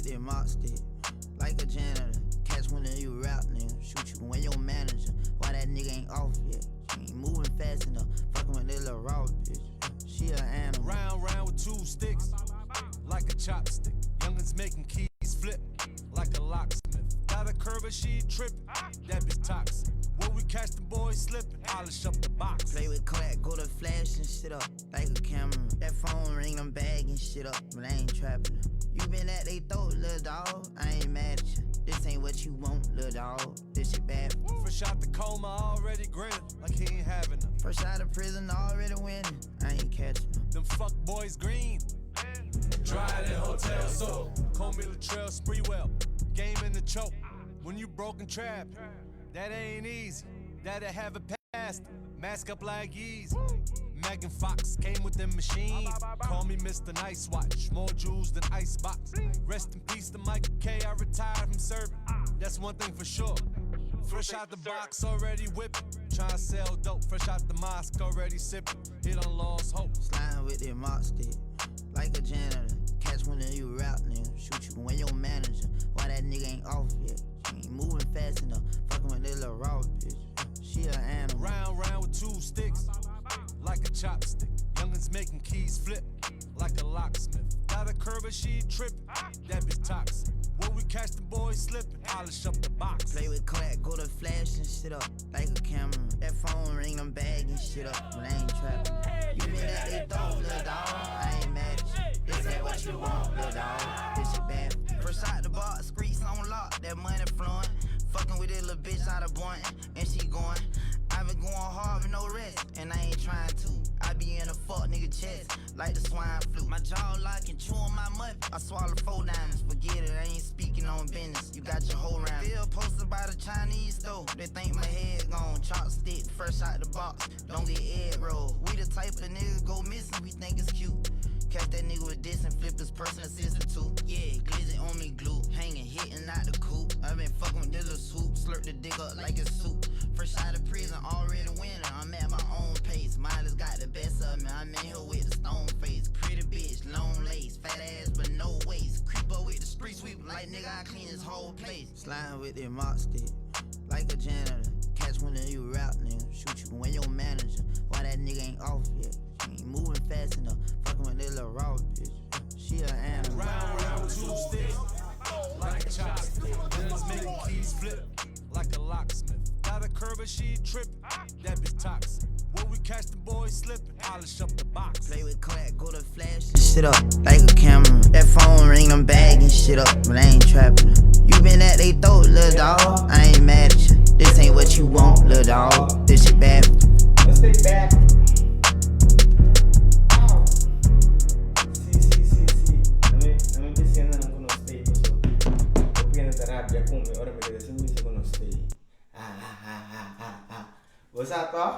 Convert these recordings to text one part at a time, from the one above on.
that mop stick, like a janitor. Catch one of you rap nigga, shoot you when your manager. Why that nigga ain't off yet? She ain't moving fast enough. Fucking with this little raw bitch. She a animal. Round, round with two sticks, like a chopstick. Youngins making keys flip, like a locksmith. Got a curve and she trippin', that bitch toxic. Where we catch the boys slipping, polish up the box. Play with clack, go to flash and shit up like a camera. That phone ring, I'm bagging shit up, but I ain't trapping. You been at they throat, little dog. I ain't mad at you. This ain't what you want, little dog. This shit bad. Fresh out the coma, already grinning, like he ain't having them. Fresh out of prison, already winning. I ain't catching them. Them fuck boys green. Dry than hotel soap. Call me Latrell Sprewell. Game in the choke. When you broke and trapped, that ain't easy. That'll have it past. Mask up like Yeezy. Megan Fox came with them machines. Call me Mr. Nice Watch. More jewels than Icebox. Rest in peace to Michael K. I retired from serving. That's one thing for sure. Fresh out the box, already whipping. Tryna sell dope. Fresh out the mosque, already sipping. He done lost hope. Sliding with that mop stick, like a janitor. Catch one of you rap nigga, shoot you when your manager. Why that nigga ain't off yet? She ain't moving fast enough. Fucking with this little raw bitch. She a animal. Round, round with two sticks, like a chopstick. Youngins making keys flip, like a locksmith. Got a curve and she trippin', that bitch toxic. Where we catch the boys slipping, polish up the box. Play with clack, go to flash and shit up like a camera. That phone ring, I'm bagging shit up, but I ain't trapping. You been at they throat, little dog. I ain't mad at you. This ain't what you want, little dog. This shit bad. Fresh out the box, streets on lock, that money flowing. Fucking with this little bitch out of Boynton, and she going. I been going hard with no rest, and I ain't trying to. I be in a fuck nigga chest, like the swine flu. My jaw locking, chewing my muff. I swallow four diamonds, forget it, I ain't speaking on business. You got your whole round. Still posted by the Chinese store. They think my head gone. Chopstick, fresh out the box. Don't get egg roll. We the type of niggas go missing, we think it's cute. Catch that nigga with this and flip his person assistant too. Yeah, glizzy on me glue. Hanging, hitting out the coop. I been fucking with this little swoop. Slurp the dick up like it's soup. Fresh out of prison, already winning. I'm at my own pace. Miley's got the best of me. I'm in here with the stone face. Pretty bitch, long lace. Fat ass, but no waist. Creep up with the street sweep. Like nigga, I clean this whole place. Sliding with that mop stick. Like a janitor. Catch one of you rap nigga. Shoot you when your manager. Why that nigga ain't off yet? She ain't moving fast enough. Fucking with this little raw bitch. She a animal. Round, round with two sticks, like a chopstick. Youngins making keys flip, like a locksmith. Got a curve and she trippin', that bitch toxic. Where we catch the boys slipping, polish up the box. Play with clack, go to flash and shit up like a camera. That phone ring, I'm bagging shit up, but I ain't trapping. You been at they throat, little dog. I ain't mad at you. This ain't what you want, little dog. This shit bad. Let's stay back. Au. Si, si, si, si. Mi, mi diciendo nan ku nos stay paso. Hopi hende ta rabia ku mi ora mi keda sin bisa ku nos stay. Ah, ah, ah, ah, ah, ah. Bo sa tòg?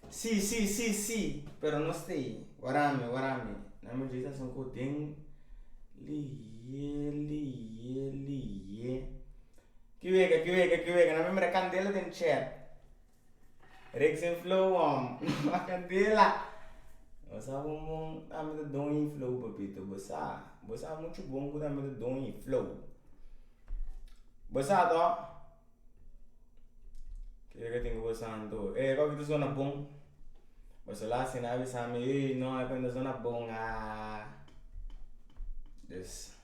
Si, si, si, si, pero no stay. Wara mi, wara mi. Nan mi djis asun ku den liye, liye, liye. Ki wega, ki wega, ki wega. Nan mi mira kandela den chat. Rexen flow om. Candela. Bo sa bon bon ami ta don e flow papito. Bo sa. Bo sa mucho bon ku ami ta don e flow. Bo sa to? Kiko ke tin ku bo sa anto? Eh, papito zona bon. Bo sa la asina a bisa mi, ey no, e ta zona bon ah. Dus.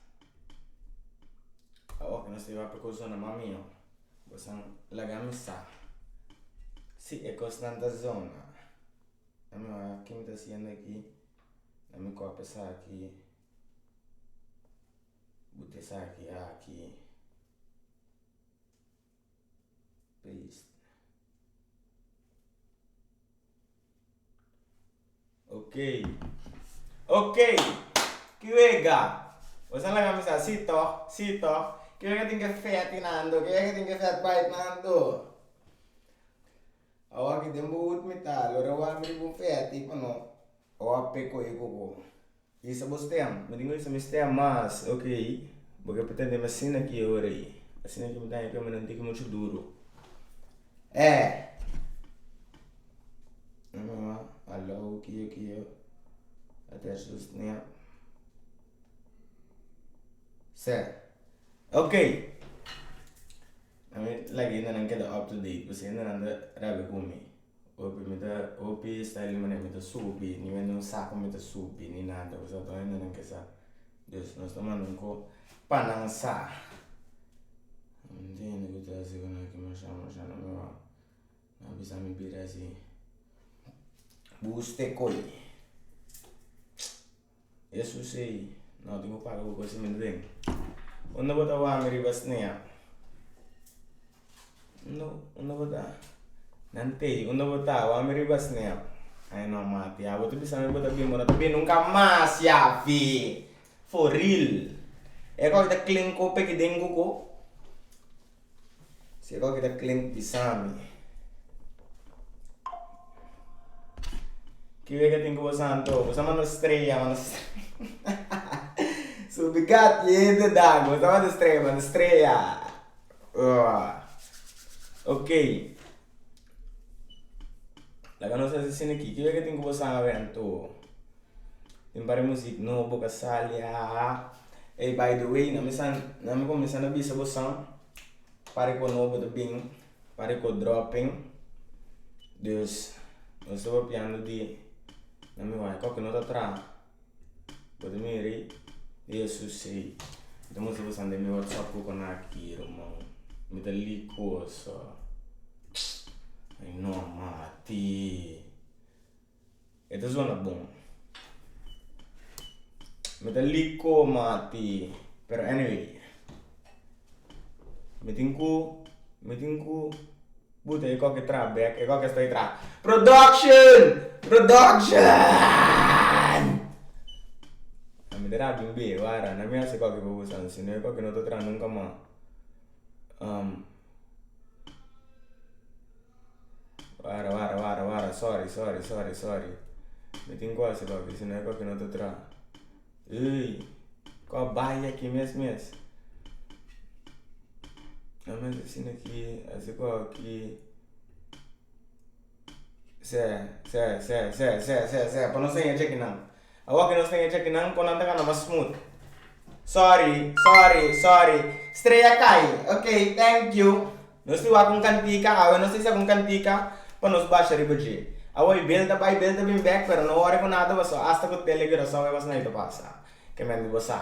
Awor ku nos ta papia ku zona mami. Bosan laga mi sa si e kosnan ta zona. Dame wak ki mi ta hasiendo aki. Dame kòpia esaki. Buta esaki aki. Paste. Ok. Ok. Ki wega? Bosan laga mi sa si tòg, si tòg. Ki wega tin ke fèt nando? Ki wega tin ke fèt bait nando? Awor ki den bo hut mi ta, lo ra wak mi riba un fèt pa no wak peko e koko. Isa bo stem? Mi tin ku isa mi stem mas. Ok. Bo ke pretende mi asina ki ora ei. Asina ki mi ta haña ku mi no tiki muchu duru. Eh! Alou, kiyo kiyo. Attach to snap. Sè. Ok. Ami laga hendenan keda up to date pasobra hendenan ta rabia ku mi. Hopi mi ta hopi style di manera mi ta subi ni mi no sa ku mi ta subi ni nada pasobra tur hendenan ke sa. Dus nos ta manda un ko pa nan sa. Mi no tin hende ku ta hasi ku nan aki masha masha no mi wak. Nan bisa mi bira asi. Buste koi. Esu si, no tin ku paga ku kosi mi den. Unda bo ta wak mi riba snea? Unda unda bo ta? Nan tei, unda bo ta? Wak mi riba snea. Ai no mati, abo ta bisa mi bo ta bin, bo no ta bin nunka mas yafi. For real. E kos ta klink ku peki den ku ku. Si e kos ta klink bisa mi. Ki wega tin ku bo santo? Bo sa manda strea, manda strea. Subi gat yende dan. Bo sa manda strea, manda strea. Ok. Laga nos hasi asina aki. Ki wega tin ku bo sabi anto? Tin par di muzik nobo ka sali aa. Ey by the way, na mi san, na mi kuminsá na bisa bo san, par di ku nobo ta bin. Pare ku dropping dus nos ta papiando di na mi wak oke no ta traha bo ta mira ei di Jesus ei mi ta mustra boso den mi whatsapp ku kon aki ruman mi ta likoso ay no mati e ta zona bon mi ta liko mati pero anyway mi tin ku mi tin ku buta e koke traha bek e koke sta traha production production mi ta rabia un be wara na mi hasi koke pa bo san sino e koke no ta traha nunka mas. Wara wara wara wara sorry sorry sorry sorry mi tin ku hasi papi si no e koki no ta traha ey ku a bai aki mes mes a mes asina aki hasi koki se se se se se se se pa nos ta hecha kinan awor ku nos ta hecha kinan kon nan ta gana mas smooth sorry sorry sorry strea kai ok thank you nos tin wak un kantika awe nos tin saka un kantika pa nos basha riba dje awor e bel ta bai bel ta bin bek pero no wòri ku nada pasobra asta ku tele Curaçao e kosnan ei ta pasa ke men di bo sa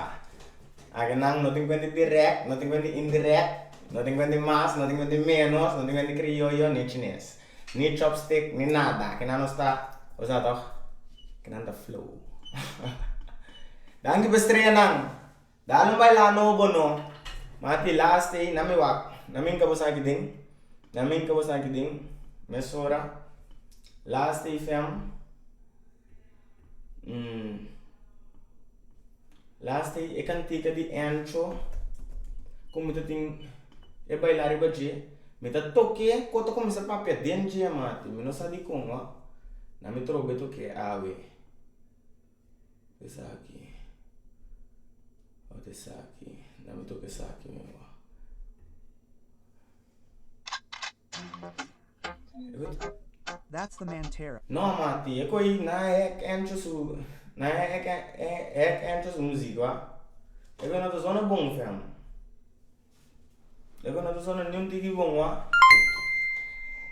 Agenan no tin kuenta di direct, no tin kuenta di indirect, no tin kuenta di mas, no tin kuenta di menos, no tin kuenta di krioyo ni chines, ni chopstick, ni nada. Kinan nos ta usa tog? Kinan ta flow. Danki pa estreanan. Dal un baila nobo no. Mati last ei na mi wak. Na mi nka bo sa aki den. Na mi nka bo sa aki den. Mesora. Last ei fam. Laatste e kantika di Encho ku mi ta tin e baila riba dje, mi ta tok'é ku ta kuminsá papia den dje mati, mi no sa dikon wak, na mi trobe tok'é awe. Esaki, ot esaki, na mi toka esaki mi wak. No mati, e koi na e Encho su, na e e Encho su muzik wa. E koi no ta sona bon fam. E koi no ta sona niun tiki bon wa.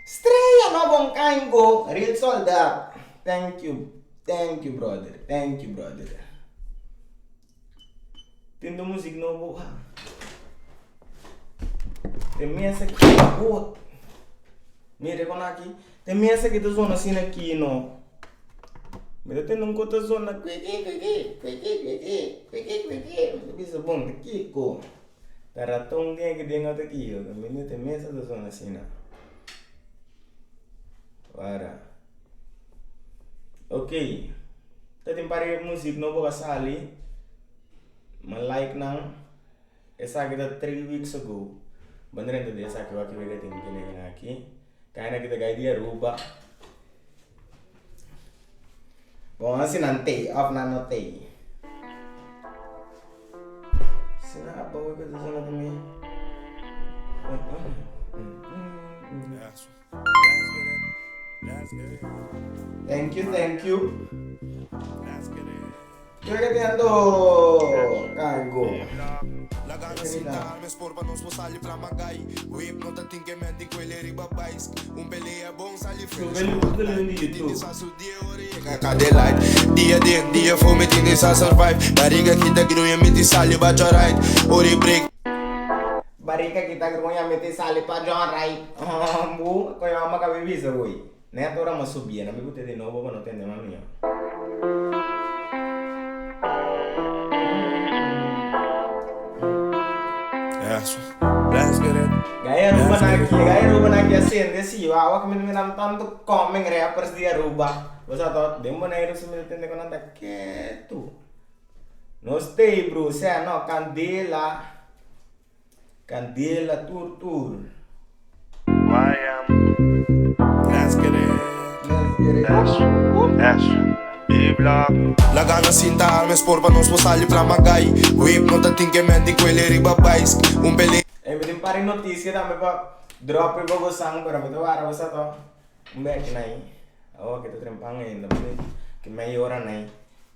Strella no bon kango, real soldat. Thank you, thank you brother, thank you brother. Tin muzik nobo wa. Te mesa ki oh mira kon aki te mesa ki ta zona asina aki no mi ta tende un kos ta zona kwiki kwiki kwiki kwiki kwiki kwiki mi ta bisa bon ta kiko ta raton tin aki den ota ki mi te mesa ta zona asina wara ok ta tin par di muzik nobo a sali mi a like nan. Esaki ta 3 weeks ago. Bo drenta di esaki wak wega tin kende kende aki. Kaina kita gai di Aruba. Bon si nan tei of nan no tei. Si nan abou e ta zona tambe. Thank you, thank you. Yo que te ando cargo. Barika kita gruña mi tin sali pa John Wright. Bu koyo ama kabe bisa boy. Net ora mi a subia na mi bute di nobo pa no tende mas mihó. Gai Aruba na aki, gai Aruba na aki a sende si wawa ku mi ta miran tantu coming rappers di Aruba. Bo sa to den Boneiru si mi ta tende ku nan ta ketu. Nos tei bro sea no candela candela tur tur. Laga nan sinta arma es por pa nos por sali flama gai Whip no ta tin ke men tin kuele riba baisk Un pele. Ey mi tin par di noticia tambe pa drop riba bosan pero mi ta wara bosa to un bek nai awo ke ta trempan ainda ki mei ora nai.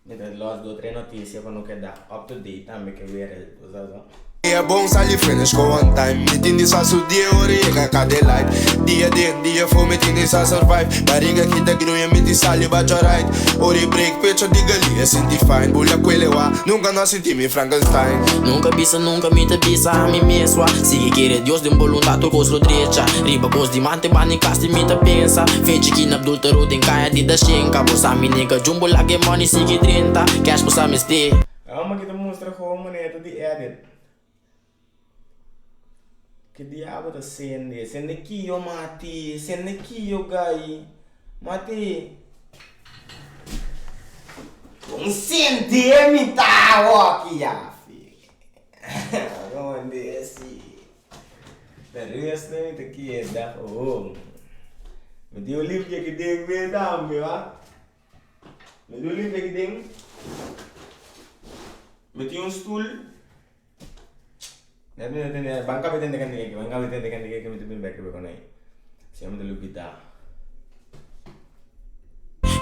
Mi ta los do tres noticia pa no keda up to date tambe ke wereld bo sa so. Dia bon sali finish go on time Mi tin di sa su dia ora yega kade light Dia den dia fo mi tin di sa survive Bariga ki ta gruña mi tin sali bacho right Ora e break pecho di gali e sinti fine Bula kuele wa nunca no a sinti mi Frankenstein. Nunca bisa nunca mi ta bisa ami mes wa Sigui kere Dios den boluntad tur kos lo drecha Riba kos di mante bani kas di mi ta pensa Fechi kina Abdul ta rot den kaya di Dashenka Bo sa mi nigga jumbo lage money sigui drenta Cash bo sa mester. Amo ki ta mustra gewoon manera di edit. Ki diablo ta sende? Sende kiyo mati? Sende kiyo gai? Mati? Con sende mi ta awoki ya fi. Con desi. Ta resto mi ta keda gewoon. Mi tin un limpia ki den me tambe wa. Mi tin un limpia ki den. Mi tin un stoel. Net mi ta tende, ban kabe tende kende keke, ban kabe tende kende keke mi ta bin bek riba konai. Si mi ta lubida.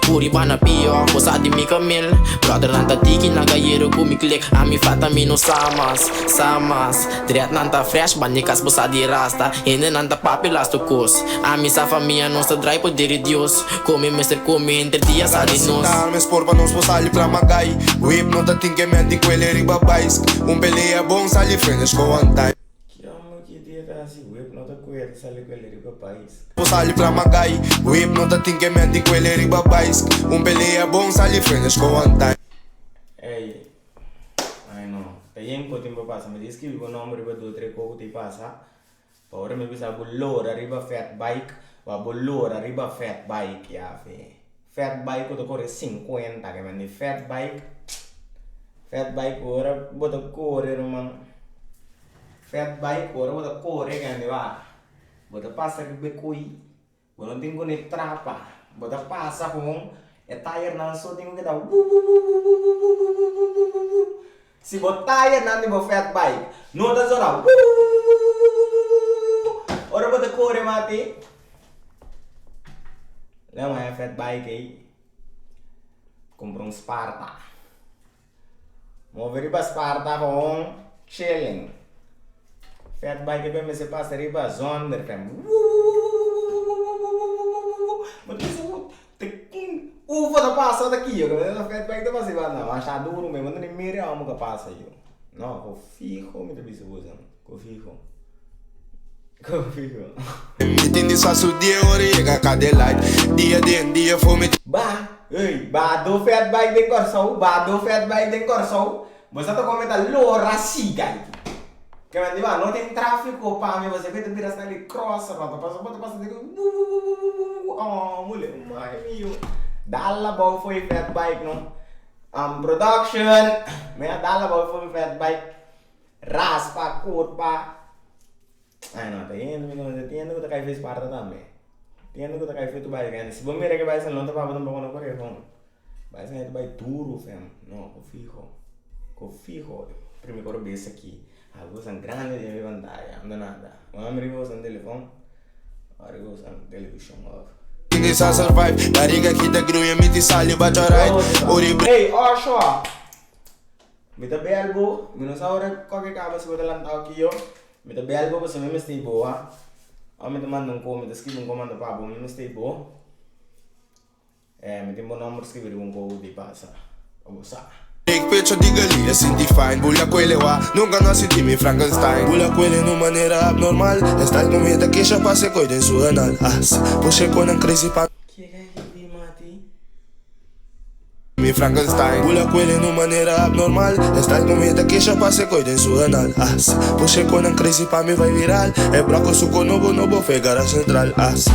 Puri bana pio, bo sa di mi kamel. Brother nan ta tiki na gayero ku mi klik. Ami fata mi no sa mas, sa mas. Dread nan ta fresh, bani kas bo sa di rasta. Hende nan ta papia lastu kos. Ami sa famia nos ta drai poder di Dios. Come mester come henter dia sa di nos. Sinta arma es por pa nos por sali plama gai Whip no ta tin ke men tin kuele riba baisk Un pelea bon sali finish ko one time. Ki homber ki dia ta hasi whip no ta kuer ta sali kuele riba baisk. Por sali plama gai Whip no ta tin ke men tin kuele riba baisk Un pelea bon sali finish ko one time. Ey ay no ta yen ko tin por pasa mi ta skibi bo nomber riba do tre ko ku tin pasa. Pa ora mi bisa bo lora riba fat bike, wa bo lora riba fat bike ya fe. Fat bike ku ta kore sinkuenta ke men di fat bike, fat bike ora bo ta kore ruman, fat bike ora bo ta kore ke men di wa bo ta pasa riba e koi. Bo no tin ku ni trapa. Bo ta pasa kon e tayernan so tin ku keda wuwuwuwuwuwuwuwuwuwuwuwuwu. Si bo tayernan di bo fat bike no ta zona wuwuwuwuwuwuwuwuwuwu ora bo ta kore mati, lema e fat bike ei kumpra un Sparta. Move riba Sparta kon chilling. Fat bike e mester pasa riba zonder fem. Wuwuwuwuwuwuwuwuwuwuwuwu. Bo ta bisa wu te kun ufo ta pasa ta kiyo ke fat bike ta pasa riba anda masha duru mes bo no ni mira amo ka pasa yo. No ko fiho mi ta bisa boso ko fiho. Ko fiho. Mi tin di sa su dia ora yega kade light Dia den dia for mi. Ba, ey, ba do fat bike den Kòrsou, ba do fat bike den Kòrsou, bo sa ta kome ta lora siga aki. Ke men di ba, no tin trafiko pa mi, bo sa ta bira sali cross ròt, pasobra bo ta pasa den wuwuwuwuwuwu, oh mule mai mio, dal abou for e fat bike no, production, mi a dal abou for e fat bike, raspa kurpa. Ay no, ta hende mi conoce, tin hende cu ta cay fe Sparta tambe. Tin hende cu ta cay fe tu bay grandi. Si bo mira ke bay salon ta papa tampoco no core fon. Bay salon ta bay duro fem. No, cu fiho. Cu fiho. Primi coro bes aki. Algo san grandi den mi pantaya. Ando nada. Bo a mira riba usa telefon. Ora riba usa television of. Tin sa survive. Barriga ki ta gruña mi tin sali bacho right. Ori. Hey, Osho! Mi ta bel bo, mi no sa ora koke kaba si bo ta lantao aki yo. Mi ta bel bo pasobra mi mester bo a. Of mi ta manda un ko, mi ta skibi un komando pa bo, mi mester bo. Eh, mi tin bo nomber skibi riba un ko di pasa, pa bo sa. Big picture di gali e sinti fine Bula kwele wa, nunca no sinti mi Frankenstein Bula kwele no manera abnormal E style ku mi ta kesha pase koy den su anal As, pushe konan crazy pa Ke kai ki di mati? Mi Frankenstein Bula kwele no manera abnormal E style ku mi ta kesha pase koy den su anal As, pushe konan crazy pa mi bai viral E broko su ko nobo nobo fe garage central As.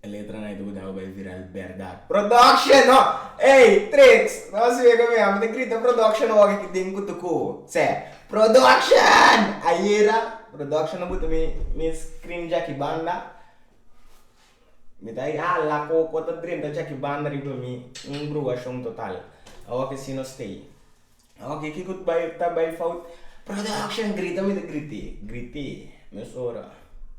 E letranan ei ta buta bai viral berdad. Production no! Ey, Trix! No a sigue mi, ami ta grita production awor aki den kutuku. Se, Production! Ayera, production a buta mi mi screen djaki banda. Mi ta hala koko ta drenta djaki banda riba mi, un bruashon total. Awor ki si no stay. Awor ki kiko ta bai fout? Production! Grita mi ta grite, grite mesora.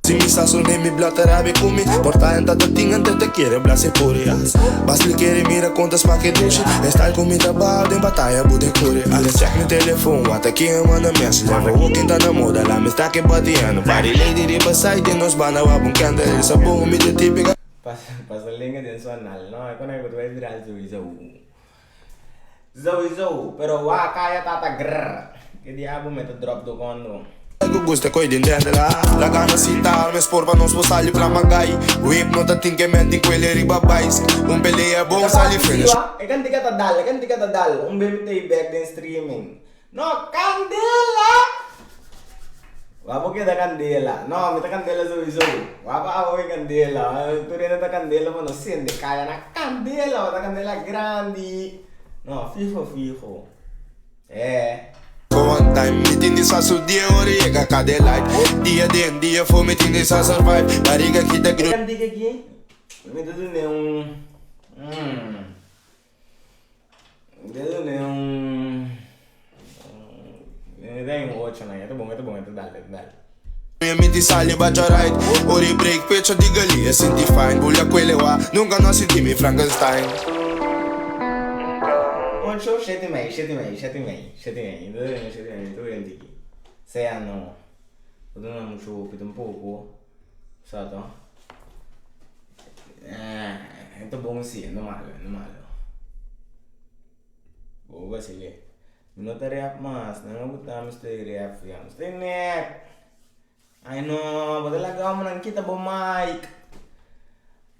Si mi sa sone mi bla ta rabia ku mi Por ta enta ta tin ante ta kere bla se puri as Bas li kere mira konta smak e dushi E style ku mi ta baha den bataya bu den kuri as Check mi telefon wata ken a manda mes Leva wokin ta na moda la mi sta ke batiendo Party lady riba side den nos banda wak un candle El sa bon mi ta típica Pasa lenga den su anal no e konai ku ta bai viral sowieso. Sowieso, pero wak kaya tata grrr. Ke diablo me ta drop do kondo. Ku gusta koy den dendela Laga nos sinta arma es por pa nos por sali plan magai Whip no ta tin ke men tin kuele riba baisk Un pelea bon sali finish. E kantika ta dal, e kantika ta dal. Un baby ta e bek den streaming. No, kandela! Wak bo keda kandela. No, mi ta kandela sowieso. Wak pa awe kandela. Tur hende ta kandela pa no sende kaya na kandela. Bo ta kandela grandi. No, fiho fiho. Eh. One time mi tin di sa su dia ora yega kada e light Dia den dia for mi tin di sa survive Bariga kita E kantika aki mi ta dun'e un. Mi ti sali bacha right Ora e break pecho di gali e sinti fine Bula kwele wa, nunca no sinti mi Frankenstein. Ocho, shete i mei, shete i mei, shete i mei, shete i mei, shete i mei, tur hende aki. Sea no, bo ta duna muchu hopi tampoco, sa to. Eh, ta bon si, no malo, no malo. Bo vacilé. Mi no ta rap mas, nan a buta mi stoi rap ya. Mi stoi nek. Ay no, bo ta laga homennan kita bo mic.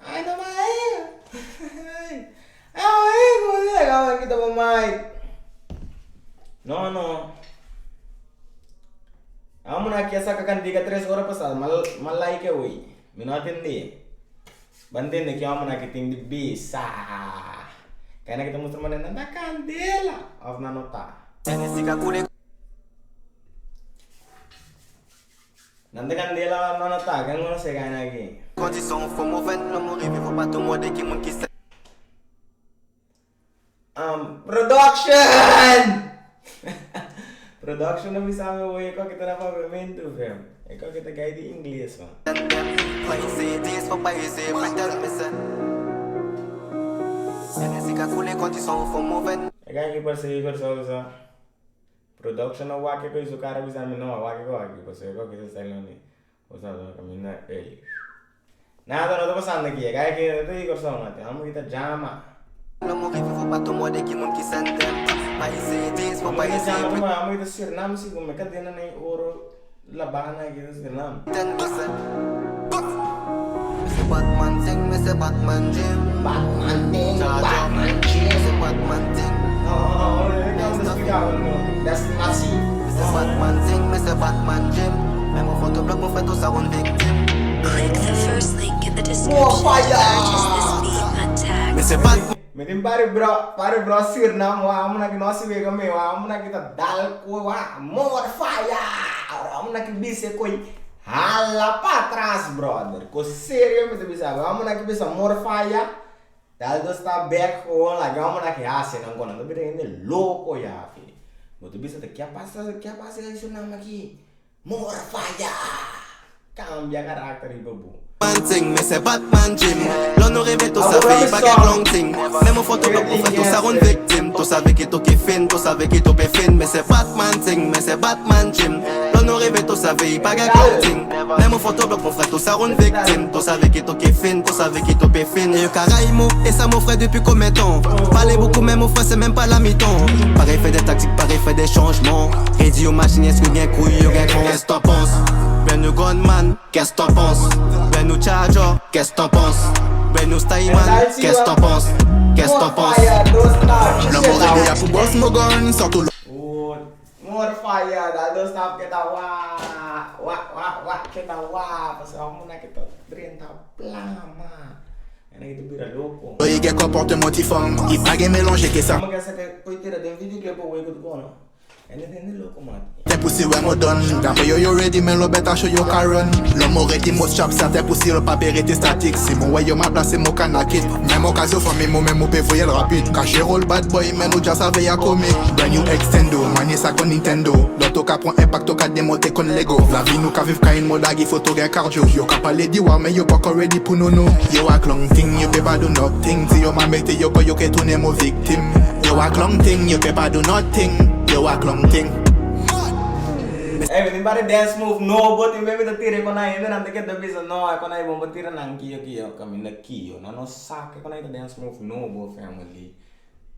Ay no mae. Ay, bo ta laga homennan kita bo mic. No, no. Homennan aki a saka kantika tres ora pasado, mal mal like awey. Mi no atendé. Bo ntende ki homennan aki tin di bisa. Kaina ki ta mustra manera nan ta kandela of nan no ta. Nan ta kandela of nan no ta, ken konosé kaina aki? Production! Production a bisa mi awor e koke ta na papiamentu fem. E koke ta gai di ingles man. E gai ki parse Igor Souza. Production a wak e koe su kara bisa mi no a wak e koe aki pasobra e koke ta style nan di. Bo sa ta kaminda ey. Nada no ta pasando aki. E gai aki no ta di Kòrsou mate. Amo ki ta jama. Amo ki ta jama tuma amo ki ta Surinam si ku me kadena na e oro labana aki ta Surinam. Mi tin pari bro, pari bro Surinam wa amo na ki no si wega me wa amo na ki ta dal ku wa more fire amo na ki bisa koi Hala pa atras brother, ku serio mi ta bisa bo, amo na ki bisa more fire, tal dos ta bek gewoon laga amo na ki hasi nan kon, nan ta bira hende loko ya fi. Bo ta bisa ta ke a pasa, ke a pasa e su nam aki, more fire, kambia karakter riba bo. Tout sa ve, pa gen long ting. Même photo bloc, mon frère, tout ça rend victime. Tout ça avec tout qui fin, tout ça avec tout pe fin. Mais c'est Batman ting, mais c'est Batman gym. L'on nous rêve, tout ça ve, pa gen long ting. Même photo bloc, mon frère, tout ça rend victime. Tout ça avec tout qui fin, tout ça avec tout pe fin. Et caraïmo, et ça mon frère depuis combien de temps? Parler beaucoup, mais mon frère, c'est même pas la mi-temps. Pareil fait des tactiques, pareil fait des changements. Radio machine, est-ce que gain couille, gain con? Qu'est-ce que t'en penses? Ben nous gunman, qu'est-ce que t'en penses? Ben nous charger, qu'est-ce que t'en penses? Ben nous style man, qu'est-ce que t'en penses? Qu'est-ce que t'en penses? L'homme ready a pou boss mo gun. Surtout Oh, more fire, dat dos stap kita wa, wa, wa, wa, kita wa, pasal mo na kita drenta plama. En ik bira loco. Lo gen comportement ti femme. I pa gen mélange ke sa. Como que sa que koy tira den videoclip o way ko no. En het is loco man. Te poussi wè mo don. D'après yo yo ready men lo beta show yo ka run. L'homme ready mo chop certain poussi le papier rete statique. Si mon ouais yo ma place mo kanakit. Même occasion famille mo même mo pe voyel rapide. Caché roll bad boy men nou ja save ya comic. Brand new extendo, manye sa kon Nintendo. L'auto ka pran impact to ka démonter kon Lego. La vie nou ka viv ka in moda gi photo gen cardio. Yo ka pale di war men yo pa ko ready pou nou nou. Yo a clown thing, yo pe pa do nothing. Si yo ma mette yo ko yo ke tourne mo victime. Yo a clown thing, yo pe pa do nothing. Yo a clown thing. Eh, mi pare dance move no, but in baby tire con aí, não te queda bisa no, con aí bomba tira nang kiyo kiyo, kami na kiyo, na no saque con aí dance move no bo family.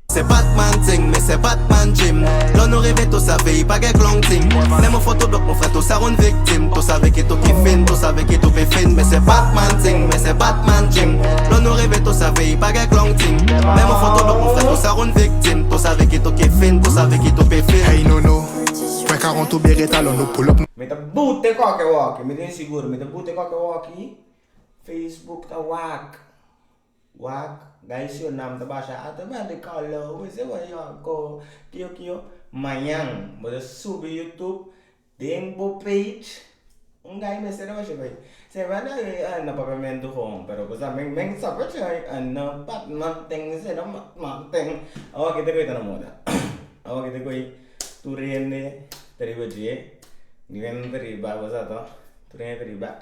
C'est Batman ting, mais c'est Batman gym. L'on nous rêve, tout ça veille, pas gen clown ting. Même en photo bloc, mon frère, tout ça rend victime. Tout ça avec tout qui fin, tout ça avec tout pe fin. Mais c'est Batman ting, mais c'est Batman gym. L'on nous rêve, tout ça veille, pas gen clown ting. Même en photo bloc, mon frère, tout ça rend victime. Tout ça avec tout qui fin, tout ça avec tout pe fin. Hey no no, Point 40 ou beretta, l'on nous pull up. Mi ta boete koke walkie, mi tin seguro, mi ta boete koke walkie. Facebook ta wak. Wak, guys yo nam ta basha ata ba de kalo, we se wa yo ko kiyo kiyo mayang, bo subi YouTube, den bo page. Un guy me sera basha bai. Se va na na papiamento gewoon, pero cosa men men sa pa ano pat man ting se no man ting. Awa kita ko ita na moda. Awa kita ko tu rende teriba je. Ni teriba cosa to. Tu rende teriba.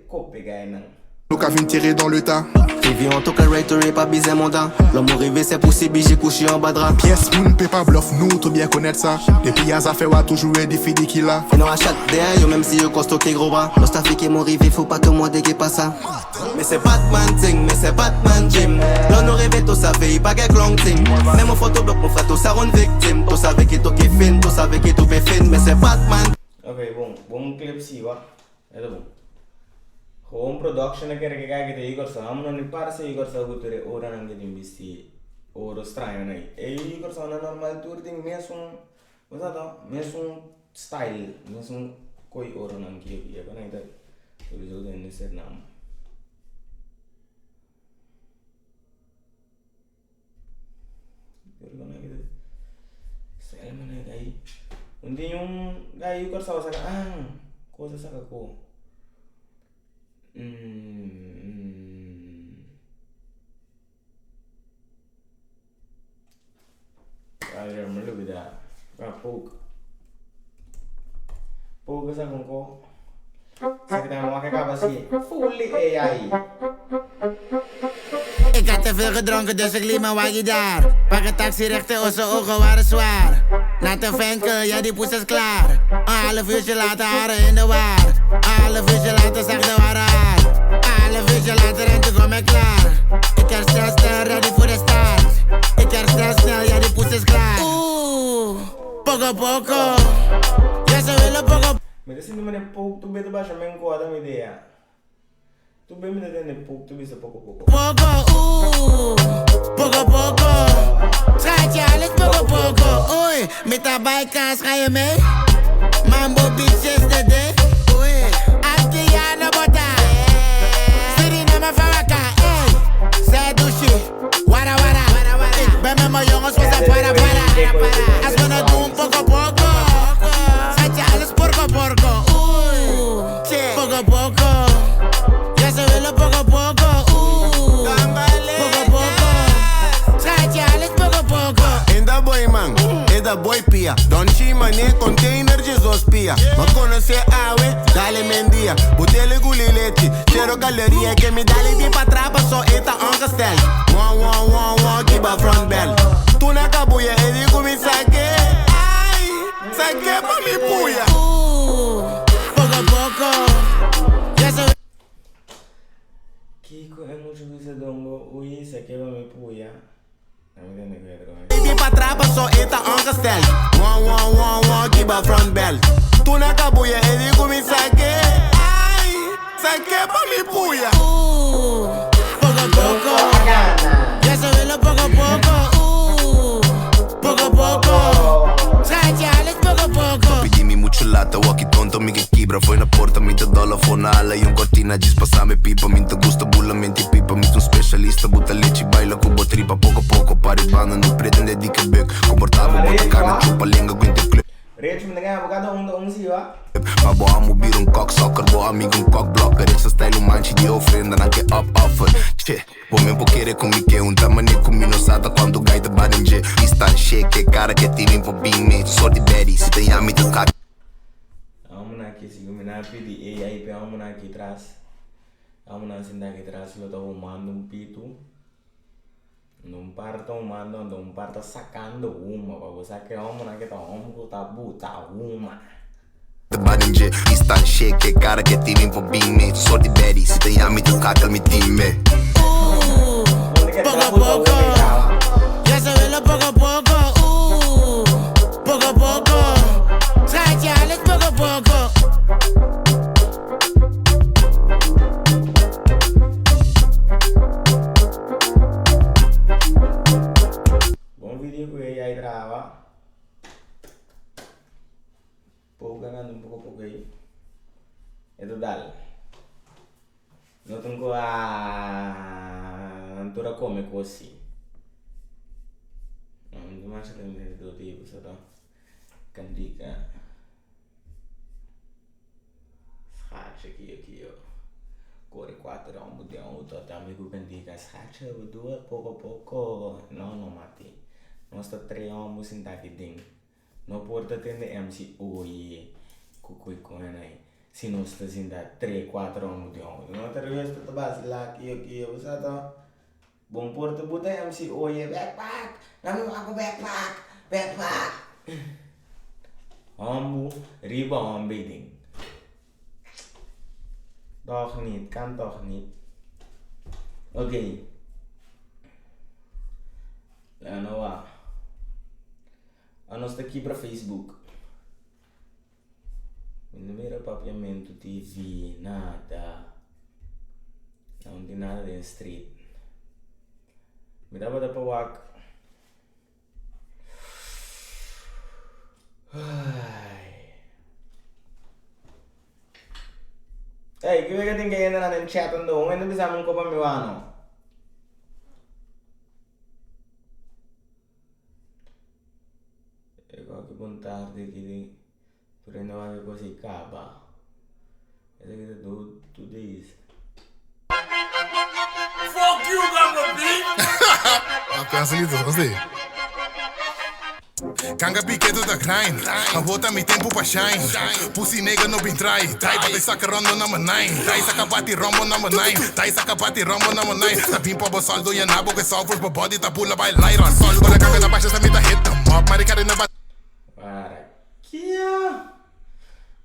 Kopi guy nang. Nous ka vin tirer dans le tas. Rivi en tout cas, right, pas baiser mon dent. L'homme rêvé, c'est possible, j'ai couché en bas drap. Pièce moun pe pa bluff nous, tout bien connaître ça. Depuis y'a ça fait wa toujours ready fi di ki la. Et non à chaque derrière, yo même si yo costaud qui gros bras. Lorsqu'ta qui mon rivé, faut pas que moi dégué pas ça. Mais c'est Batman ting, mais c'est Batman gym. L'on nous rêve, tout ça veille, pas gen clown ting. Même en photo bloc, mon frère, tout ça rend victime. Tout ça avec tout qui fin, tout ça avec tout pe fin. Mais c'est Batman. Ok, bom, bom clip si wa. Ito bom. Home production ke reke kaya kita igor sa amno ni parse igor sa guture ora nange dimbisi oro strano nai. E igor sa na normal tour ding mesum cosa to mesum style, mesum koi oro nange yo ko nai ta. Sowieso den is er naam. Selma na gai. Undi yung gai igor sa sa ah, cosa sa ko. Ay, me olvidé. Ah, poke. Poke sa kung ko. Sa kita mo makakabasi. Fully AI. Ik had te veel gedronken, dus ik liet mijn waggie daar. Pak een taxi rechter, onze ogen waren zwaar. Laat de venkel, ja die poes is klaar. Een half uurtje later, haren in de war. Een half uurtje later, zag de ware haar. Een half uurtje later en toen kwam ik klaar. Ik herstel snel, ready voor de start. Ik herstel snel, ja die poes is klaar. Oeh, poco poco. Ja ze willen poco. Mi ta sinti mane poke tu beto basha men ko adam idea. Tu be mi ta poke tu bisa poco poco. Poco, oeh, poco poco. Schatje, alles poco poco. Oei, met de bijkaas ga je mee? Mambo bitches de day. Oei, Antiano bota. Suriname van elkaar, ey. Zij douche, wara wara. Ik ben met mijn jongens, we zijn para para. Als we het doen, poco poco. Schatje, alles porco porco. Oei, poco poco. Ja, ze willen poco poco. Oeh, poco poco. Schatje, alles poco poco. In da boy man, in da boy pia. Don chima ne container Jesus pia. Ma conoce awe, dale mendia. Botele gulileti, zero galeria. Que me dale di pa trapa, so eta ongestel. ongesteld. Wan wan wan wan, kiba front bell. Toen ik kaboeien, en die kom ik sake. Ai, sake pa mi puya. Poco a poco. Ya se Kiko e mucho bisa dongo ui sake pa mi puya. Baby pa trapa so eta ongesteld. Wan wan wan wan, kiba front bell. Toen ik kaboeien, en die kom ik sake. Ai, sake pa mi puya. Poco a poco. Ya se ve lo poco a poco. Poco a poco. Schatje, alles poco a poco. Pidi mi mucho lata, walkie tonto, mi que quibra. Foi na porta, mi te dollar, fona ala y un cortina. Gis pasame pipa, mi te gusta bula, menti pipa. Mi un specialista, buta leche, baila cubo tripa. Poco a poco, pari banda, no pretende di que buk. Comportavo, bota carne, chupa lenga, guinte club. Rich, mi ta gana bo kada un ta un si wa. Ma bo amo bira un cocksucker, bo amigo un cockblocker. Essa style un manchi di ofrenda, nan ke up offer. Che, bo men po kere ku mi ke un tamane ku mi no sata quando gaita barinje. Istan shake, cara que tirin po bing me. Sorti betty, si te yami te kak. Amo na aki si mi na pidi AI pe amo na aki tras. Amo na sinta aki tras lo ta humando un pitu. Un par ta humando anto un par ta sacando huma pa bo sa ke homo nan ke ta homo ku ta buta huma. Te barinje, istan shake, cara que tirin po bing me. Sorti betty, si te yami te kakel mi team me. Poco a poco. Ya se ve lo poco a poco. Poco a poco. Schatje, alles poco a poco. Bon video ku AI traha. Poco ganando un poco poco ei. E ta dal. No tin ku a tur a come kosi. No tin masha tempo di pasobra kandika. Schatje kio kio. Kore kuater homber den auto tambe ku kandika. Schatje bo dua poko poko. No no mati. Nos ta tres homber sinta aki den. No por ta tende MC oye ku koi koen ai. Si nos ta sinta tres kuater homber den auto. No ta resto ta basila kio kio. Bo sa ta. Bon por ta buta MC oye backpack. Nami wak bo backpack. Backpack. Hombu riba hombe den. Toch niet, kan toch niet. Oké. Laga no wak. Anos ta kibra Facebook. Mi no mira Papiamentu TV, nada. No tin nada den street. Mi tabata pa wak. Ey, ki wega tin ke hende nan den chat ando? Un hende bisa mi un kopa mi wano. E koki bon tardi ki di tur hende wak e kos ei kaba. Esaki ta 2 days. Fuck you, Ganga B! Alcança listo, vamos aí. Ganga B keto da grind. A bota mi tempo pa shine. Pussy nigga no bin try. Try pa saka rondo number 9. Tai saka bati rombo number 9. Tai saka bati rombo number 9. Ta bim pa bo saldo ya nabo que solvers bo body ta pula by light on. Sol para ganga na baixa sa mita hit them up. Mari kare na ba Para kia.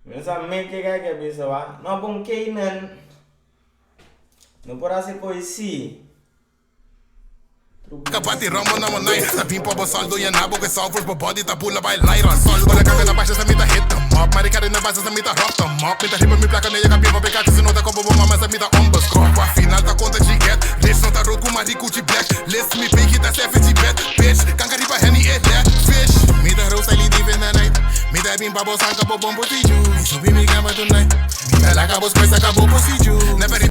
Mi no sa me ke kai ke bisa wa. No bon keinan. No por hasi koi si. Kapati rombo number 9. Ta bim pa bo saldo ya nabo que solvers bo body ta pula by light on. Sol para ganga na baixa sa mita hit them up. Mari kare na baixa sa mita rock them up. Mita riba mi placa neia kapia pa pegar se não tá como bo mama sa mita ombas crop. A final tá conta de get. Rich não tá road com Mari Gucci black. List me pay tá 70 bet. Bitch, ganga riba henny e that fish. Mita rosa li deep in the night. Mita bim pa bo sanka bo bombo tiju. Mi subi mi cama tonight. Mita la cabo coisa acabou procedure. Never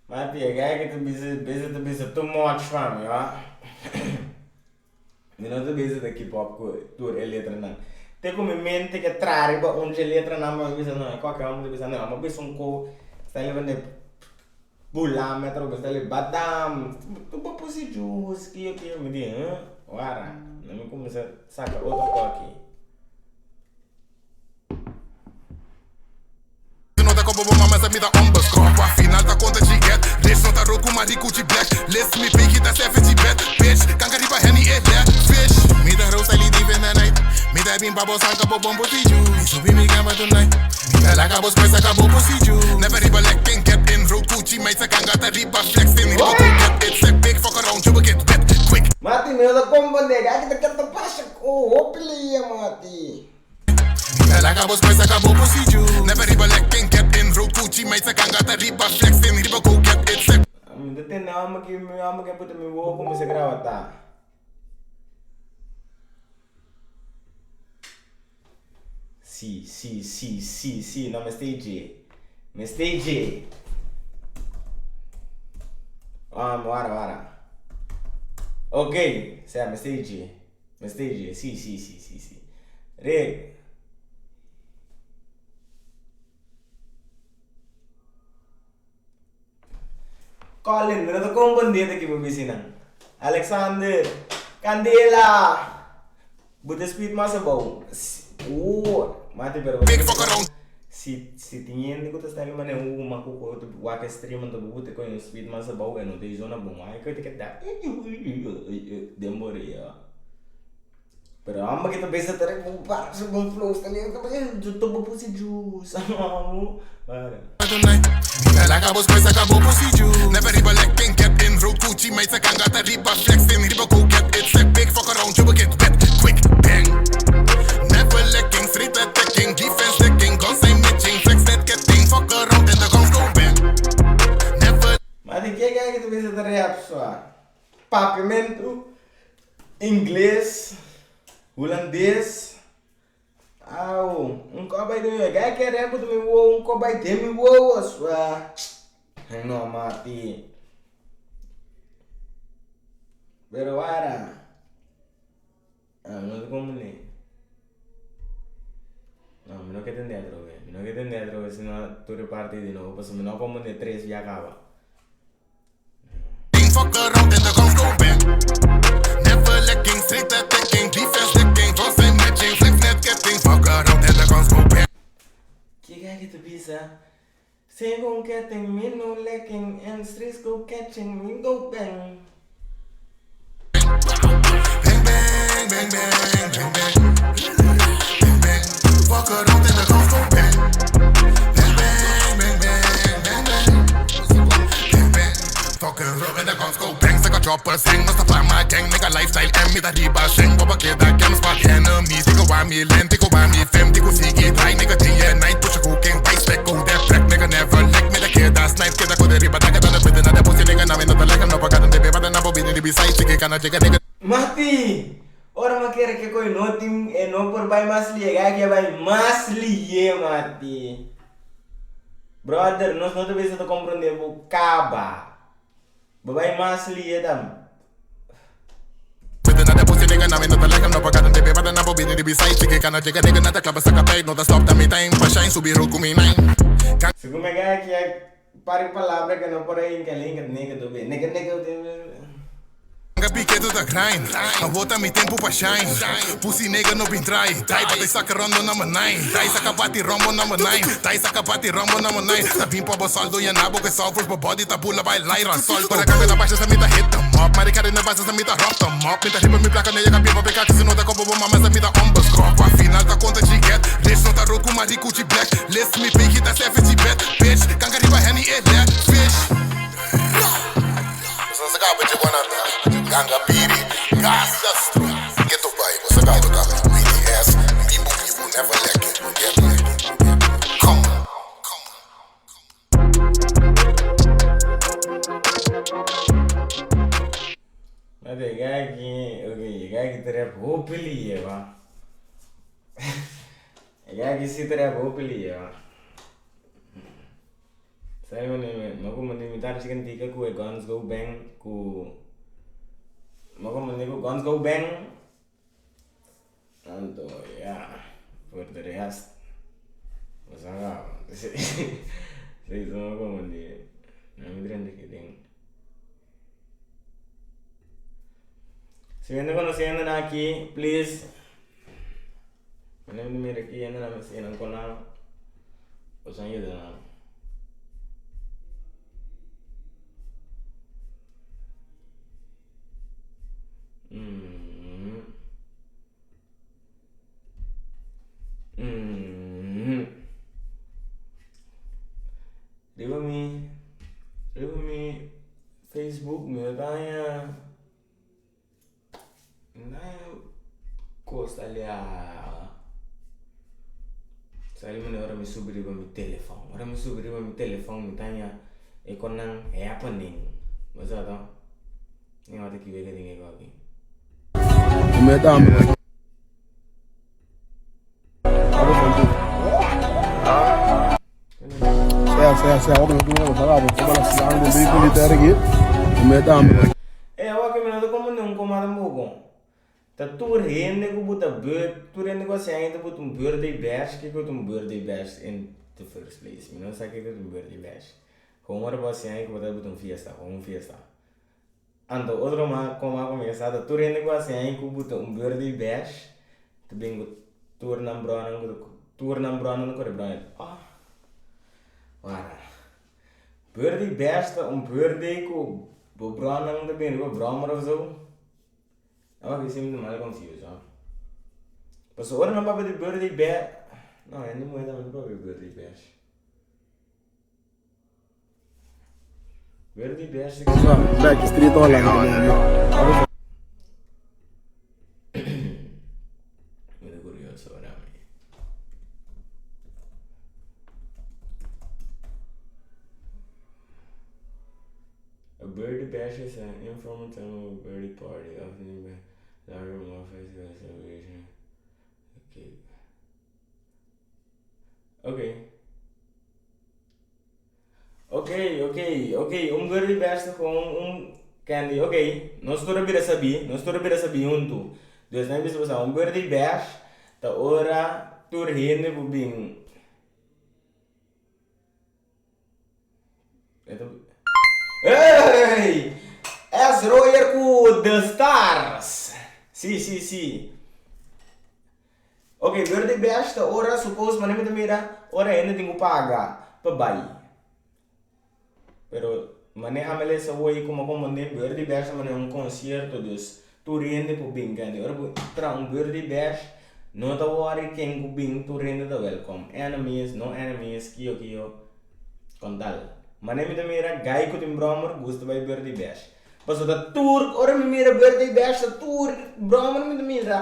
Mati, e guy ki ta bisa bisa ta bisa too much pa mi, wa. Mi no ta bisa ta keep up ku tur e letranan. Te ku mi mente ke traha riba un dje letranan pa mi bisa no, e koke homber ta bisa no, mi bisa un ko sta liba ne bula mi atrobe sta liba badam tu bo pusi juice kiyo kiyo mi di huh wara na mi kuminsa saka otro koki. bo mama sa mi ta onbeskoft. Pa final ta konta G get rich no ta roku ma di Gucci black list mi piki ta 70 bet bitch kanka riba henny e that fish. Mi ta rosa li deep in the night mi ta bin pa bo saka bo bon posiju mi subi mi kama tonight mi ta laga bo square saka bo posiju never riba lacking get in road Gucci meid sa kanga ta riba flex in riba go get it set big fuck around you will get wet quick. Mati mi no ta komprende aki ta keda pasha ku hopi lia mati. Mi ta laga bo square saka bo posiju Never riba lacking get in road Gucci meid sa ganga ta riba flex in riba go get it sek. Mi ta tende amo ki mi amo ke puta mi wowo kuminsá graba ta. Si si si si si no mester dje mester dje amo wara wara ok sea mester dje. Mester dje, si, si, si, si, si. Rick. Colin, mi no ta comprende ta ki bo bisi nan. Alexander, Candela! Bo ta speed mas abou. Ooh, mati pero. Big fuck around. Si, si tin hende ku ta style manera un ku ku ta wak e stream anto bo ta koño speed mas abou e no ta e zona bon ai ku ta keda den borea. Pero amba ke ta bisa ta rek bo para su bon flow sta li ta bo pusi juice amo para. Mi ta laga bo square saka bo pussy juice Never riba lacking get in road Gucci meid sa ganga ta riba flex in riba go get it sek big fuck around you will get wet quick bang Never lacking street attacking defense licking guns ain't matching flex net getting fuck around and the guns go bang Never Ma di ke ke ta bisa ta rap sua? Papiamentu, Ingles, Hulandes, Au, un kò bai den mi gai ke rap mi wowo, un kò bai den mi wowo sua. No mati. Pero wara. Ah, mi no ta komprendé. No, mi no ke tende atrobe. Mi no ke tende atrobe sino tur e parti di nobo pasobra mi no a komprendé tres bia kaba. Fuck around and the guns go bang. Never lacking, street attacking, defense licking, guns ain't matching, flex net getting. Fuck around and the guns go bang. Ke ke ta bisa? Segun ketting, mi no lacking, and streets go catching, mi go bang. Bang bang bang bang bang bang bang bang. Fuck around and the guns go bang. Bang bang bang bang bang bang bang bang. Fuck around and the guns go bang. Saka choppers hang, must find my gang, nigga lifestyle and me the riba sheng. Baba keda gang spot enemies, nigga why me land, nigga why me fam, nigga sige try, nigga day and night push a cocaine, white speck go that black nigga never lick me the keda snipe, keda ko de riba daga dana with another pussy nigga na me not like no pagatan de beba na bo bini di beside chicken kana chicken nigga. Mati! Ora mi a kere ke koe no tin e no por bai mas lihe, gai ke bai mas lihe Mati. Brother, nos no ta bisa ta comprende bo caba. Bo bai mas lihe tam. With another pussy nigga na me not like no pagatan de beba na bo bini di beside chicken kana chicken nigga na ta klaba saka pay no ta stop ta mi time pa shine subi road ku mi nine. Segun mi gai aki a par di palabra ke no por a hinka linka nigga to be nigga nigga. Ganga piketu ta grind Awor ta mi tempu pa shine Pussy nigga no bin try Dai pa dai saka rondo number nine Dai saka bati rombo number nine Dai saka bati rombo number nine Ta bin pa bo soldo yena bo ke software Bo body ta bula bai laira solto Ora kanga na basha sa mi ta hit them up Mari kare na base sa mi ta rock them up Mi ta riba mi plaka na yega biba peka Kisi no ta kobo bo mama sa mi ta onbeskoft Pa final ta konta G get rich No ta roku ma di Gucci black list Mi pinky ta 70 bet bitch Ganga riba henny e that fish. Mate, kijk aki, oké, kijk aki ta rap hopi lihe, ba. Kijk aki si ta rap hopi lihe, ba. Sabi mane mi a kumindi mi tabata chikintika ku e guns go bang ku mi a kumindi ku guns go bang anto ya por de rest bo sa kaba si mi a kumindi na mi drenta aki den si mi no konosi hendenan aki please mi mira aki hendenan mi siña nan kon nan bo sa yuda nan. Facebook mi no ta haña mi no ta haña kos ta lea Sali manera ora mi subi riba mi telefòn ora mi subi riba mi telefòn mi ta haña e konan happening bo sa to mi wak ki wega den e koki. E awor mi no ta comprende un coma tampoco. Ta tur hende cu bo ta beurt, tur hende cu a siña ta buta un birthday bash, kico ta un birthday bash in the first place? Mi no sa kico ta un birthday bash. Con ora bo a siña cu bo ta buta un fiesta, con un fiesta. Anto otro ma coma cu mi sa ta tur hende cu a siña cu buta un birthday bash ta bin cu tur nan bronan cu tur nan bronan ta core bròi. Oh wara. Birthday bash ta un birthday cu bo bronan ta bin riba brommer of zo. Awor aki si mi ta mal confused ho. Pasobra ora nan papia di birthday bash no hende muhe tambe ta papia di birthday bash. Birthday bash Back street online. Mi ta curioso ora mi. A birthday bash is an informal term of a birthday party, often by larger, more festival celebration. Okay. Okay. Okay, okay, okay. Un birthday bash ta gewoon un candy. Okay, nos tur a bira sabí, nos tur a bira sabí huntu. Dus nan bisa boso, un birthday bash ta ora tur hende por bin. Ey! S. Royer ku The Stars. Si, si, si. Ok, birthday bash ta ora suppose manera mi ta mira ora hende tin ku paga pa bai. Pero manera ami lesa hoy como comprende birthday bash ta manera un concierto dus tur hende por bin kende. Ora bo traha un birthday bash no ta worry ken ku bin tur hende ta welcome. Enemies, no enemies, kiyo kiyo con tal. Manera mi ta mira guy ku tin brommer gusta bai birthday bash. Pasobra ta tur ora mi mira birthday bash ta tur brommer mi ta mira.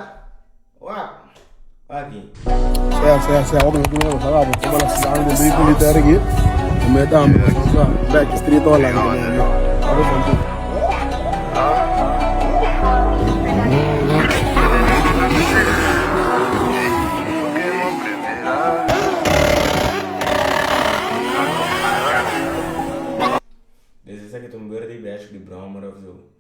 Wak. Aki. Sea, sea, sea, ok, no tengo que saber, como la ciudad de Luis Military aquí, me da, back street online, Dus esaki ta un birthday bash di brommer of zo.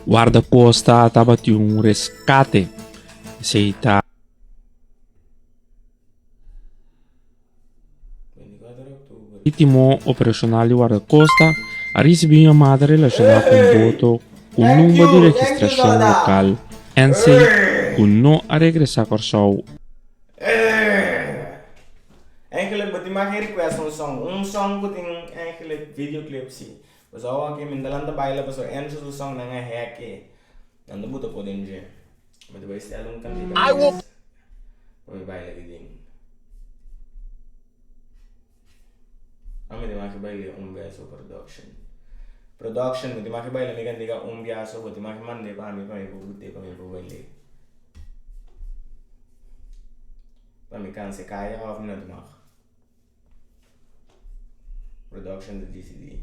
Wardakosta tabatin un reskate. Esei ta. Marítimo Operacional di Wardakosta a ricibi un yamada relaciona cu un boto cu number di registracion local NC cu no a regresa Corsou. Eigenlijk bo tin mag e request un song, un song cu tin eigenlijk videoclip si. Pasobra awor aki mi ta lanta baila pasobra Enzo su song nan a hack e. Nan ta buta por den dje. Mi ta bai stel un cantica mes pa mi baila ki ding. A mi tin maki baile un beso production. Production mi tin maki baile mi cantica un biaso bo tin maki mande pa mi pa mi por bute pa mi por baile. Pa mi canse caya of mi no tin mag. Production ta dicidi.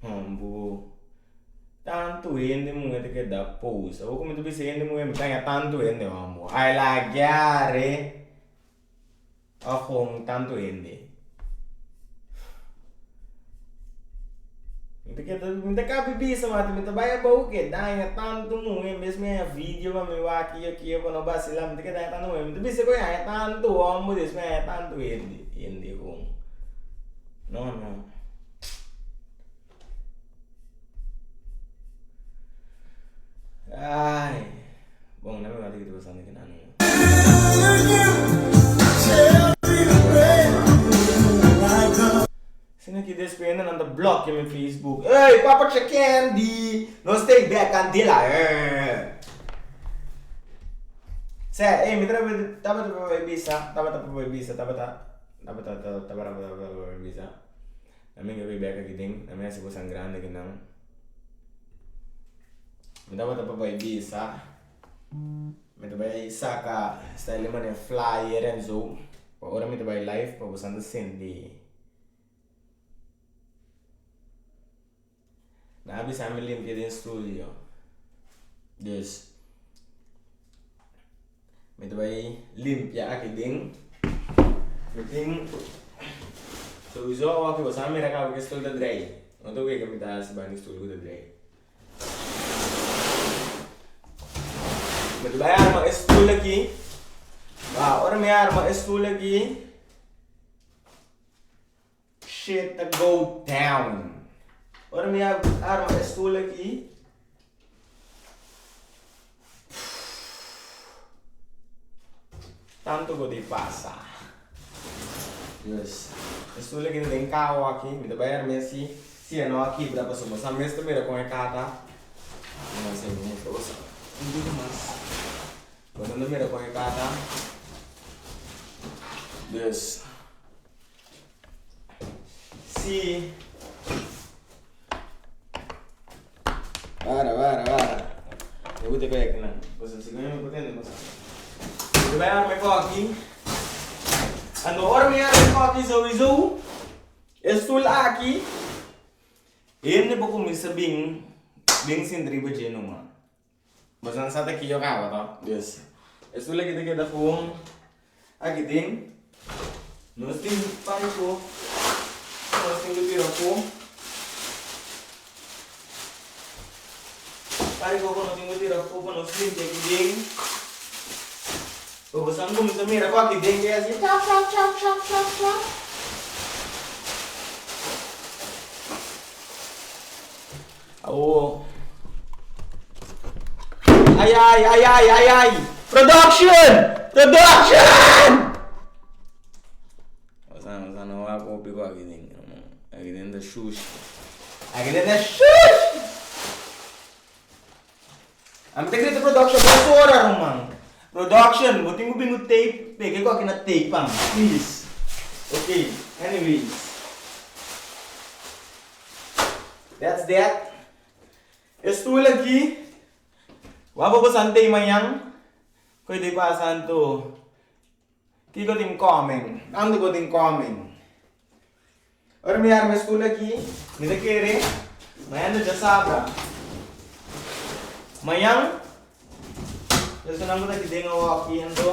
Hombu. Tantu hende muhe ta keda post. Awor ku mi ta bisa hende muhe mi ta haña tantu hende hombu. Ai lagiare. Of gewoon tantu hende. Mi ta keda, mi ta kabi bisa mati, mi ta bai abou ke daña tantu muhe, en bes mi haña video pa mi wak kiyo kiyo pa no basila, mi ta keda haña tantu muhe, mi ta bisa ku haña tantu homber despues mi haña tantu hende, hende gewoon. No, no. Ai. Bon, na mi wak ki ta pasando ki nan. ku hendenan ta blòkia mi Facebook. Ey, Papa Che Candy! Nos ta ei bèk kandela. Sè, ey, mi tabata pa bai bisa, tabata pa bai bisa, tabata, tabata, tabata pa bai bisa. Na mi ke bai bèk aki den, na mi hasi kosan grandi akinan. Mi tabata pa bai bisa. Mi ta bai saka style di manera flyer en zo pa ora mi ta bai live pa boso ta sinti. Nan a bisa mi limpia den studio dus mi ta bai limpia aki den. Mi tin souiso awor boso a mira kaba ku e stoel ta drei. No ta wega mi ta hasi banda e stoel ku ta drei. Mi ta bai arma e stoel aki. Ba, ora mi arma e stoel aki, shit ta go down. Ora mi arma e stoel aki, tanto ku di pasa. Dus, e stoel aki ta den kau aki, mi ta bai arma asi. Si e no a kibra pasobra boso a mes ta mira kon e kata. No a semi mustra boso un poco mas. Boso no mira kon e kata. Dus si Para para para. Mi gusta koi akinan. Boso si mi por tende boso. Mi ta bai arma e koki. Anto ora mi arma e koki souiso. E stoel aki, hende por kuminsá bin den sinti riba dje numa. Boso nan sa ta kiyo kaba to. Dus, e stoel aki ta keda gewoon aki den. Nos tin pariko, nos tin ku tira afó. Pariko ku nos tin ku tira afó pa nos limpia aki den. Bo boso kuminsá mira ku aki den ke hasi chap chap chap chap chap chap. Awo. Ay ay ay ay ay ay. Production! Production! Boso boso no wak hopi ku aki den. Aki den ta shushi. Aki den ta shushi! Ami ta grita production dos ora ruman. Production bo tin ku bin ku tape pega e koki na tape pan please. Ok anyways that's that. E stoel aki wak bo bosan tei mañan koe ta pasa anto kiko tin coming tantu ku tin coming. Ora mi arma e stoel aki, mi ta kere mañan ta djasabra. Mañan, esunnan ku ta aki den awor aki anto,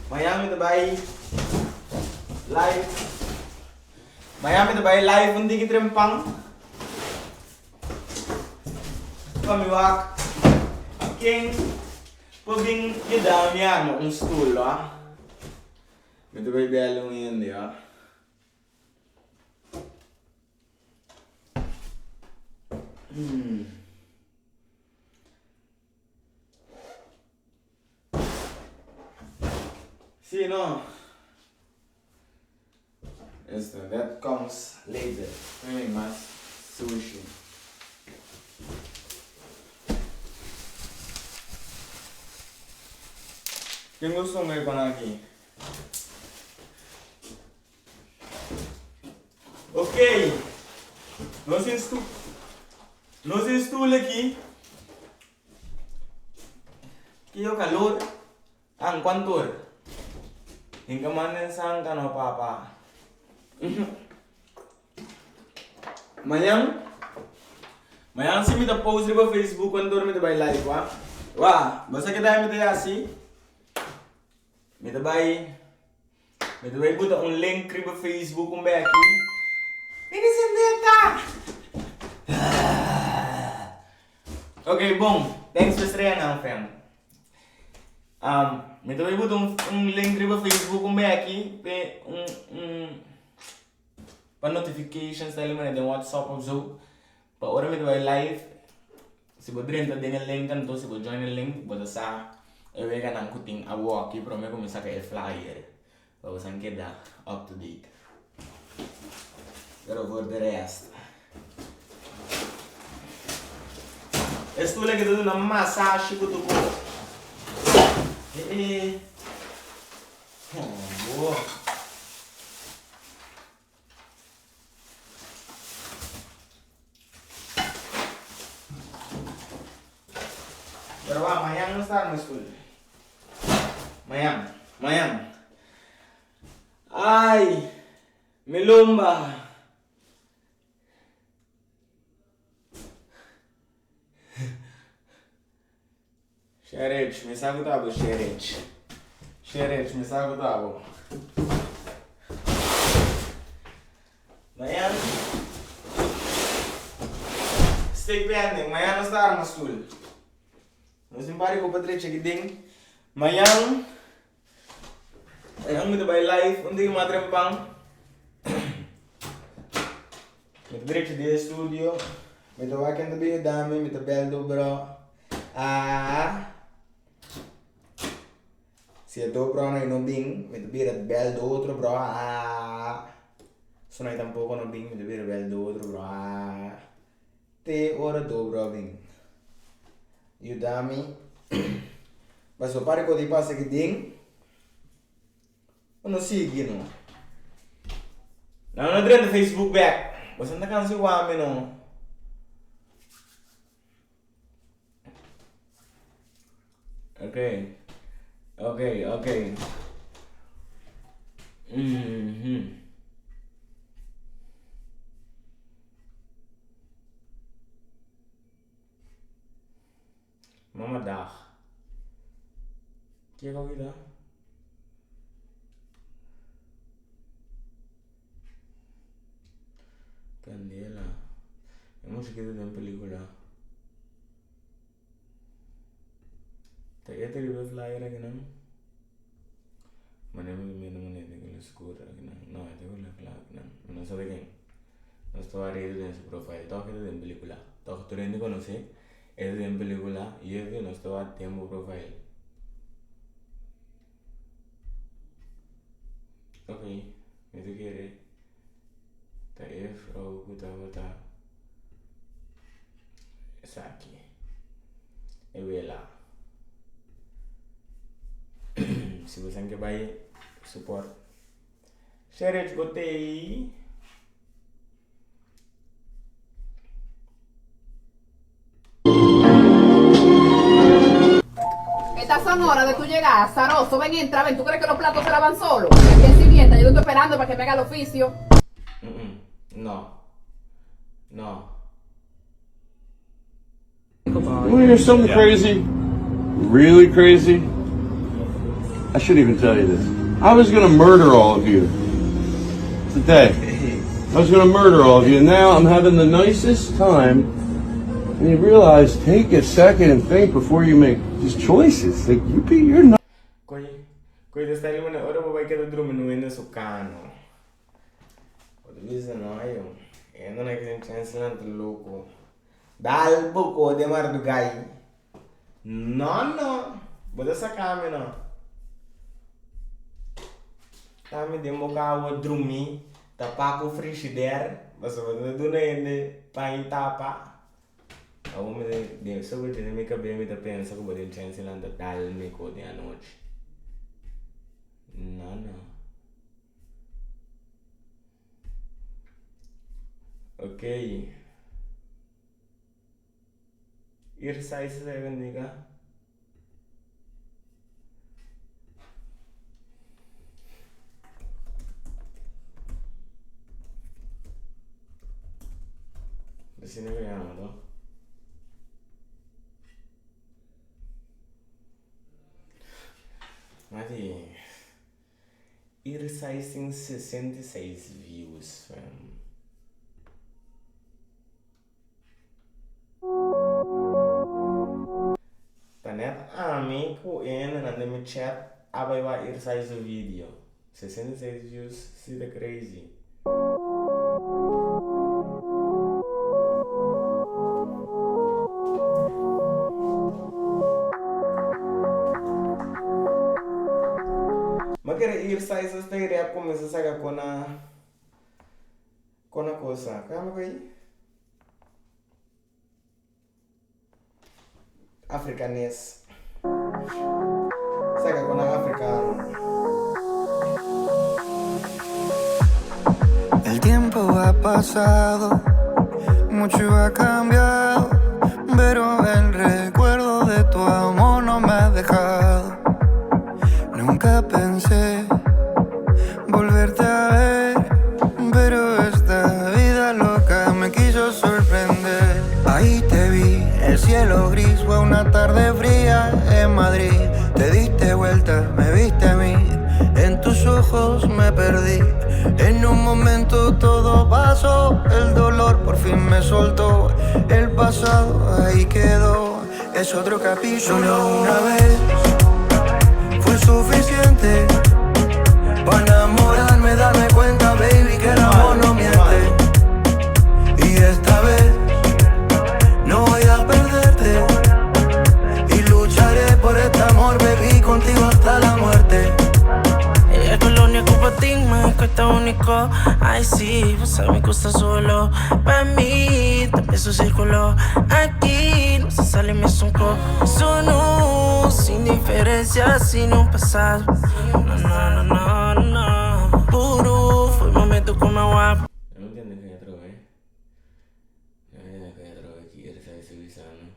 mañan mi ta bai live, mañan mi ta bai live un diki trempan pa mi wak ken por bin yuda mi arma un stoel lo. Mi ta bai bel un hende ya. Hmm. Sí, no. Esto, that comes later. Mi mas sushi. Ken gustumber e pan aki? Ok, nos tin stu, nos tin stul aki. Kiyo kalor? Ang kuantur? Hinka manden sanka no papa. Mañan, mañan si mi ta post riba Facebook cuanto mi ta bai live wa. Wa, bo sa keda mi ta hasi? Mi ta bai, mi ta bai buta un link riba Facebook un beki. Mini sendeta! Ok, bon, thanks pa estreanan fam. Mi ta bai buta un link riba Facebook un beki pe un un. Pa notifications ta manera den WhatsApp of zo. Pa ora mi ta bai live, si bo drenta den e link anto si bo join e link bo ta sa e weganan ku tin awoki prome ku mi saka e flyer pa bosan keda up to date. Pero voor de rest. E stoel aki ta duna masashi ku tur kos. E Hombo. Pero wak, mañan nos ta arma e stoel. Mañan, mañan. Ai, mi lomba. Sherech, mi sa ku ta bo Sherech. Sherech, mi sa ku ta bo. Mañan, steek pending, mañan nos ta arma stoel. Nos tin pari ku pa drecha aki den. Mañan, mañan mi ta bai live un diki mas trempan. Mi ta drecha di e studio, mi ta wak ken ta bin yuda mi, mi ta bel do bro. Aa. Si e do bro no bin, mi ta bira bel do otro bro. Aa. Si no tampoco no bin, mi ta bira bel do otro bro. Aa. Te ora do bro bin yuda mi. Pasobra pari ku di pasa aki den. Bo no sigui no. Nan no drenta Facebook bek. Bo ta cansa igual mi no. Ok. Ok, ok. Mhm. Mama dag. Kiko aki ta? Candela. E mucha kita den pelicula. Ta e ta riba e flyer aki nan? Mane mi ta mira mane ta kila skur aki nan. No, e ta kila kla aki nan. Mi no sa ta ken. Nos ta wak rei den su profile. Tok e ta den pelicula. Tok tur hende conoce. E ta den pelicula. Yeke nos ta wak den bo profile. Ok, mi ta kere ta e vrou ku tabata esaki, e wela. Si boso ke bai support Sherich Gotei. Estas son horas de tú llegar, azaroso. Ven, entra, ven. ¿Tú crees que los platos se lavan solos? Aquí en sirvienta, yo te estoy esperando para que me haga el oficio. No. No. You wanna hear something crazy? Really crazy? I shouldn't even tell you this. I was gonna murder all of you today. I was gonna murder all of you, and now I'm having the nicest time. And you realize, take a second and think before you make just choices. Like you be, you're not. Koy, koy ta sta riba na ora bo bai keda drumi no hende su kano. Bo ta bisa no ayo, e no na kisin chance nan ta loko. Dal bo ko den mardugai. No no, bo ta saka mi no. Ta mi den bo kawa drumi, tapa ku frishider, pasobra bo ta duna hende pan i tapa. Awor mi den sobre den mi kabe mi ta pensa ku bo tin chance lanta dal mi ko den anochi. No no. Ok. Ir size 7 nigga. Asina ku yama to. Mati. Irsai tin 66 views fam. Ta net ami ku e hendenan den mi chat a bai wak Irsai su video. 66 views si ta crazy. Ma kere ir sai sa stay rap kuminsa saka kona. Kon a kosa? Kon yama koe? Afrikanes. Saka kon a afrikano. El tiempo ha pasado, mucho ha cambiado, pero el recuerdo de tu amor no me ha dejado. Nunca pensé volverte a ver, pero esta vida loca me quiso sorprender. Ahí te vi, el cielo gris fue una tarde fría en Madrid. Te diste vuelta, me viste a mí, en tus ojos me perdí. En un momento todo pasó, el dolor por fin me soltó. El pasado ahí quedó, es otro capítulo. Solo una vez fue suficiente para enamorarme, darme cuenta, baby, que el amor no miente. Y esta vez no voy a perderte. Y lucharé por este amor, baby, contigo hasta la muerte. E colonia compartimos, cuesta único. Ay, sí, vos me gusta solo. Pa' mí, también su círculo. Aquí no se sale, me es un Sono sin diferencia, sin un pasado. No, no, no, no, no. Puro, fue momento como guapo. No entiendo que otra vez. No entiendo que otra vez quiere saber si no.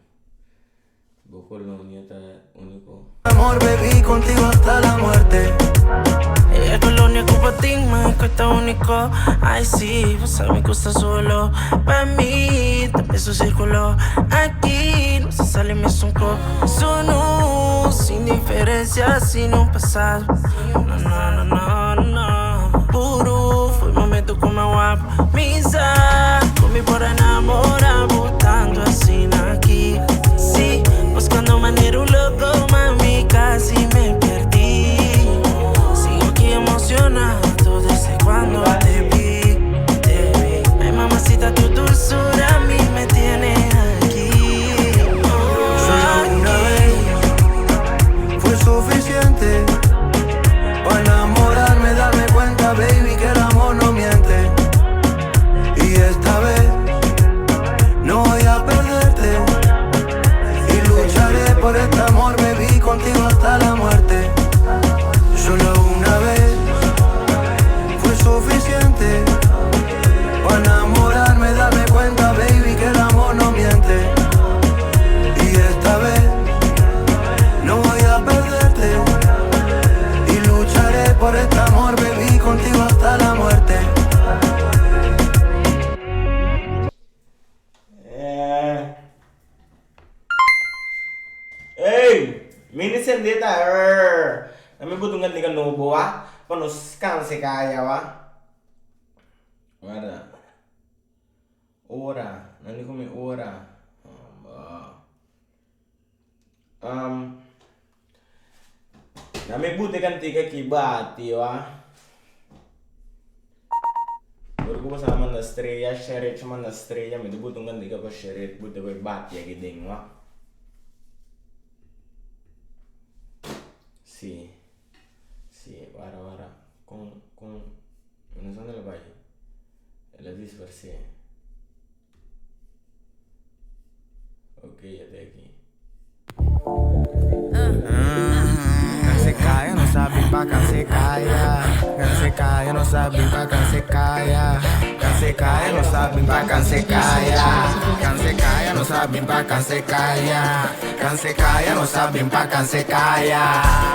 Bo colonia ta único. Amor, baby, contigo hasta la muerte. E colonia compartimos, cuesta único. Ay, sí, vos me gusta solo. Pa' mí, también su círculo. Aquí no se sale, me es un Sono sin diferencia, sin un pasado. No, no, no, no, no. Puro, fue momento como guapo. Misa, con mi por enamorar, botando así aquí. Sí, buscando manera un loco, mami, casi me perdí. Sigo aquí emocionado desde cuando te vi, te vi. Ay, mamacita, tu dulzura a mí me tiene aquí. Solo una vez fue suficiente para enamorarme, darme cuenta, baby, que el amor no miente. Y esta vez no voy a perderte. Y lucharé por este amor, baby, contigo hasta la muerte. Solo una vez fue suficiente para enamorarme, darme cuenta, baby, que el amor no miente. Y esta vez no voy a perderte. Y lucharé por este amor, baby, contigo hasta la muerte. Ey! Mini sendita. Err. Mi buta un kantika nobo wa. Pa nos canse kaya wa. Guarda. Ora. Nan di come ora. Um, na mi buta e kantika aki bati wa. Ora ku boso a manda strea, Sherich a manda strea, mi ta buta un kantika pa Sherich buta ku e bati aki den wa. Si, si, wara wara, kon, kon, mi no sa unda el a bai, el a disparsé. Ok, ya ta aki. Canse no sabe pa canse calla. Canse no sabe pa canse calla. Canse no sabe pa canse calla. Canse no sabe pa canse calla. Canse no sabe pa canse calla.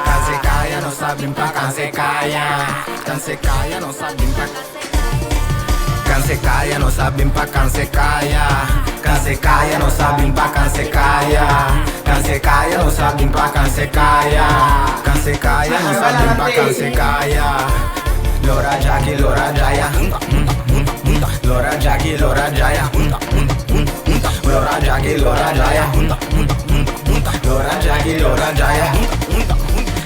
Canse no sabe pa canse calla. Canse no sabe pa Canse calla, no saben pa canse calla. Canse calla, no saben pa canse calla. Canse calla, no saben pa canse calla. Canse calla, no saben pa canse calla. Lora Jackie, Lora Jaya. Lora Jackie, Lora Jaya. Lora Jackie, Lora Jaya. Lora Jackie, Lora Jaya.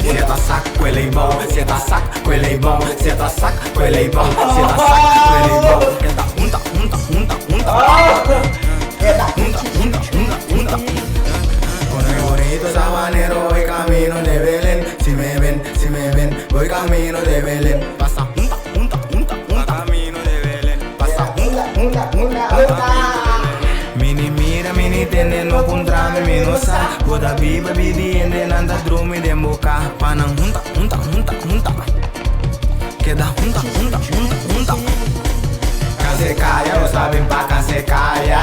Sieta sac, quelle bom, sieta sac, quelle bom, sieta sac, quelle bom, sieta sac, quelle bom. Eta unta, unta, unta, unta. Eta unta, unta, unta, unta. Con el bonito sabanero voy camino de Belén. Si me ven, si me ven, voy camino de Belén. Pasa unta, unta, unta, unta. Camino de Belén. Pasa unta. mi tende no puntra mi, mi no sa. Bo ta biba bi di hende nan ta drumi den bo ka pa nan hunta, hunta, hunta, hunta. Keda hunta, hunta, hunta, hunta. Kanse kaya no saben pa kanse kaya.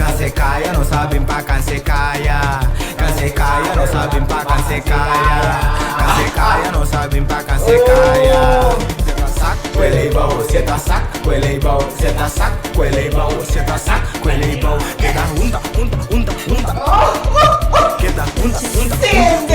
Kanse kaya no saben pa kanse kaya. Kanse kaya no saben pa kanse kaya. Kanse kaya no saben pa kanse kaya. Sak, kwele bou, sieta sak, kwele bou, sieta sak, kwele bou, sieta sak, kwele bou. Keda hunta, hunta, hunta, hunta. Keda hunta, hunta, hunta.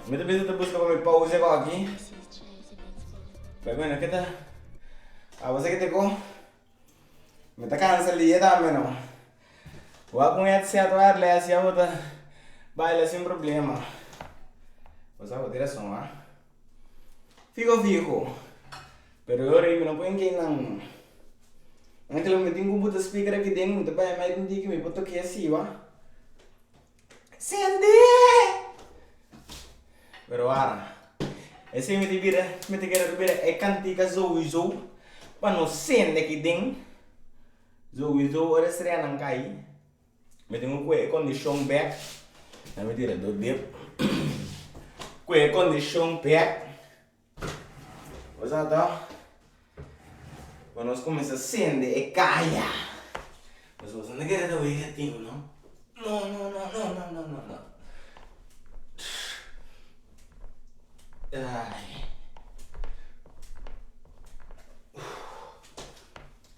Mi ta bisa ta buska pa mi pauze ko aki. Pero bueno, ke ta? Abo sa ke te ko? Mi ta cansa lia tambe no. Wak un headset wireless ya bo ta baila sin problema. Bo sa bo tin rason ah. Fico fico. Pero yo rei mi no por enkei nan. Aunke mi tin ku buta speaker aki den mi ta bai mic un tiki mi por toke asi wa. Sende! Pero wara. Esei mi ta bira, mi ta kere bira e kantika souiso pa no sende aki den. Souiso ora e streanan kai. Mi tin ku kue e kondishon bek. Na mi tira do dip. Kue e kondishon bek. Bo sa to? Pa nos kuminsá sende e kaya. Pasobra bo no kere ta wega tin, no? No, no, no, no, no, no, no, no. Ai.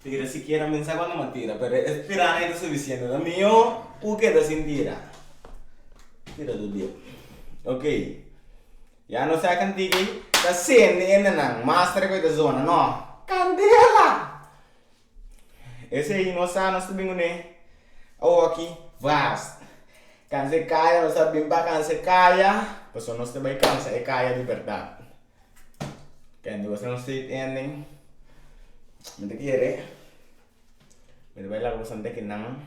Tira sikiera mi no sa cuando mi tira pero e tira nan ta suficiente ta miho cu keda sin tira. Tira tur dia. Ok ya no sa cantiki ta sende ende nan master cu e ta zona no candela esey no sa nos ta bin cune awoki vast cansa e caya nos ta bin pa cansa e caya pasobra nos ta bay cansa e caya di berdad. Kende bo hacer un state ending. Mi ta kere. Mi ta bai laga boso ante kinan.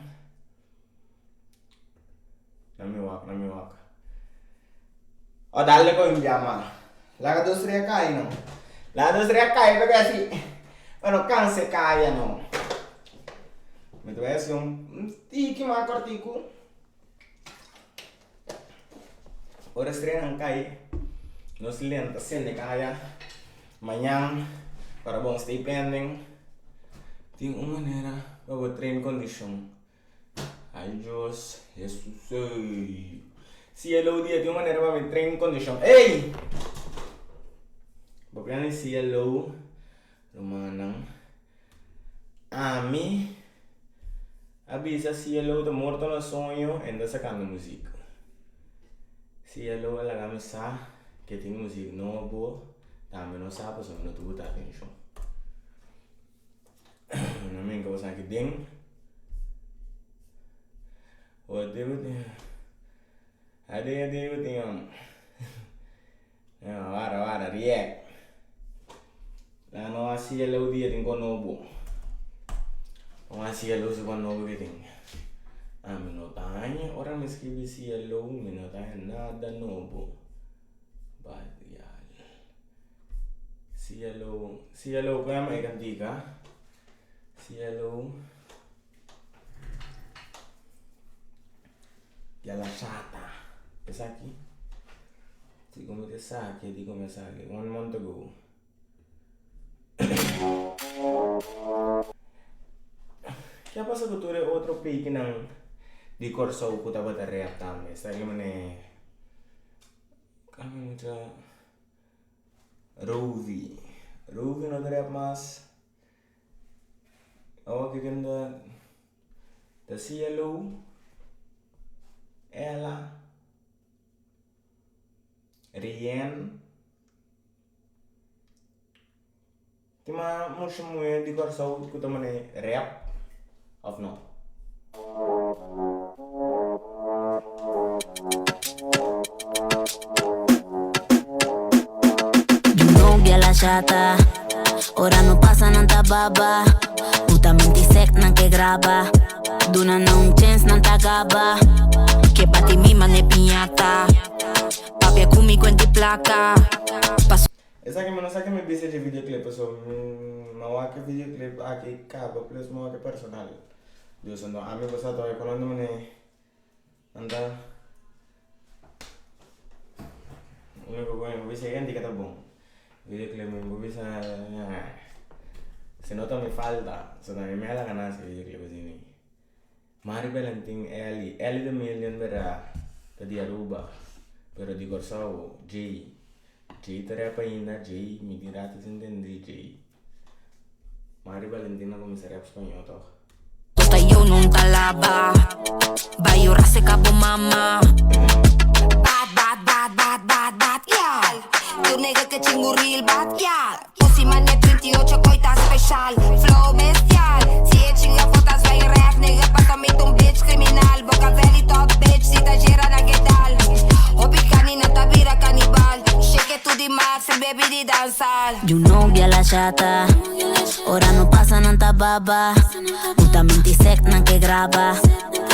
Na mi wak, na mi wak. Oh, dale con llama. Laga dos rea kai no. Laga dos rea kai porque así. Bueno, canse kaya no. Mi ta bai hacer un tiki mas cortico. Ora estreanan kai, nos lenta sende kaya. Mañan para bon stay pending. Tin un manera pa bo train kondishon. Ay Dios, Hesus ey. Cielo dia tin un manera pa mi train kondishon. Ey! Bo plana di cielo, rumannan. Ami a bisa cielo ta morto na soño en ta sacando muziek. Cielo a laga mi sa ke tin muziek nobo, tambe no sa pasobra mi no ta buta atencion. No minka bo sa ki den. Wara wara react. La no a sigue leu dia tin con nobo. No a sigue leu si con nobo que tin. Ah, mi no ta haña. Ora mi scribi sigue leu, mi no ta haña nada nobo. But ya. Sigue leu, sigue leu con llama e cantica. Sigue leu. Ya la chata. Esaki. Si como te saque, di como saque. One month ago. Ke a pasa ku tur e otro pekinan di Kòrsou ku tabata rap tambe? Sa ki mane kami mucha Rovi. Ruvi no ta rap mas. Awor ki ken ta ta CLO, Ella, Rianne. Tin mas mucha muhé di Kòrsou ku ta mane rap òf no? Di novia la chata, ora no pasa nan ta baba. Puta menti sek nan ke graba, duna nan un chens nan ta gaba. Ke bati mi mane piñata, papia ku mi kuenti plaka. Paso. Esaki mi no sa ke mi bisa dje videoclip paso mi no wak e videoclip aki kaba plus mi wak e personal. Dus anto ami ku sa tawai kono anda mane anta uniko ku mi por bisa e kantika ta bon. Videoclip mi por bisa si no ta mi falta so ta mi me a laga nase videoclip asina. Mari Valentin Elly, Elly the Million bera ta di Aruba pero di Kòrsou Jay, Jay ta rap ainda Jay mi tin rato sin tende Jay Mari Valentin a kuminsá rap spañó tòg. Tota yo no ta laba Bai yora seca bo mama. Bad bad bad bad bad bad gyal Tur nigga ke chingu real bad gyal Pussy mane 38 koi ta special Flow bestial Si e chinga foto zwaai reg nigga Pasa mi un bitch criminal Boca belly top bitch Si ta jera na gedal Hopi kani na ta bira cannibal Shake it to the max baby di dancehall. You novia la chata, ora no pasa nan ta baba. Puta menti sek nan ke graba,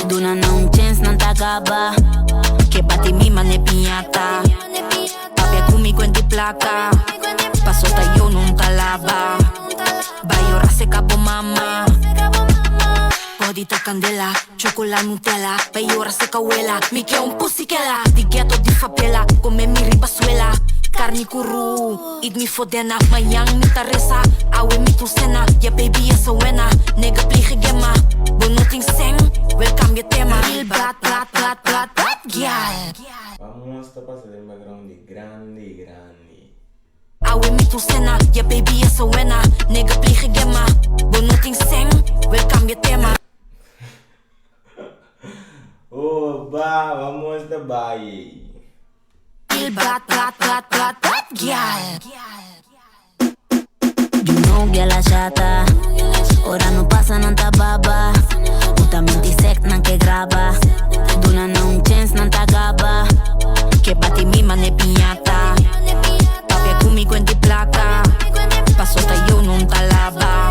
duna nan un chens nan ta gaba. Ke bati mi mane piñata, papia ku mi kuenti plaka. Paso ta yo no ta laba, bai yora seka bo mama. Body ta candela, chocola Nutella, bai yora seka wela. Mi ke un pussy kela, di ghetto di favela, come mi riba suela. Carni kuru, eat mi fodena, mañan mi ta resa, awe mi tu cena. Yeah baby esa wena, nigga plege gema. Bo no tin sen, wel cambia tema. Real bad bad bad bad bad gyal. Vamos ta pasa den background di grandi grandi. Awe mi tu cena, yeah baby esa wena, nigga plege gema. Bo no tin sen, wel cambia tema. Oh ba, vamos ta bai. Real bad bad bad bad bad gyal. You novia la chata, ora no pasa nan ta baba. Puta menti sek nan ke graba, duna nan un chens nan ta gaba. Ke bati mi mane piñata, papia ku mi kuenti plaka. Paso ta yo no ta laba,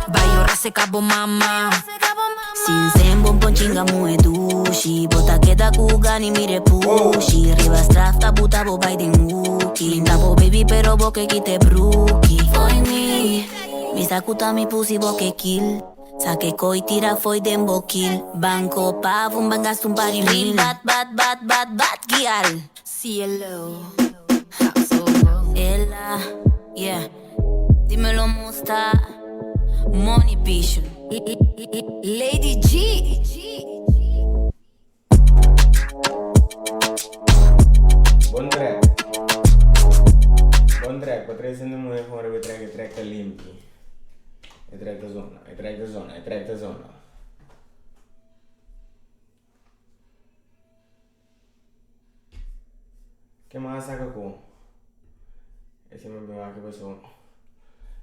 bai yora seka bo mama. Sin sen bon pon chinga muhe dushi, bo ta keda ku gani mire pushi. Riba straf ta buta bo bai den huki. Linda bo baby pero bo ke kite bruki. Fo'i mi, mi sa ku ta mi pussy bo ke kill. Sa ke koi tira fo'i den bo kill. Banco pav un ban gasta un par di mil. Bad bad bad bad bad gyal. CLO. Ela, yeah. Dímelo Musta, Money Vision. Lady G. Bon track. Bon track. Pa tres hende muhe for riba e track, e track ta limpi. E track ta zona, e track ta zona, e track ta zona. Ke mas a saka ku esei mi bin wak paso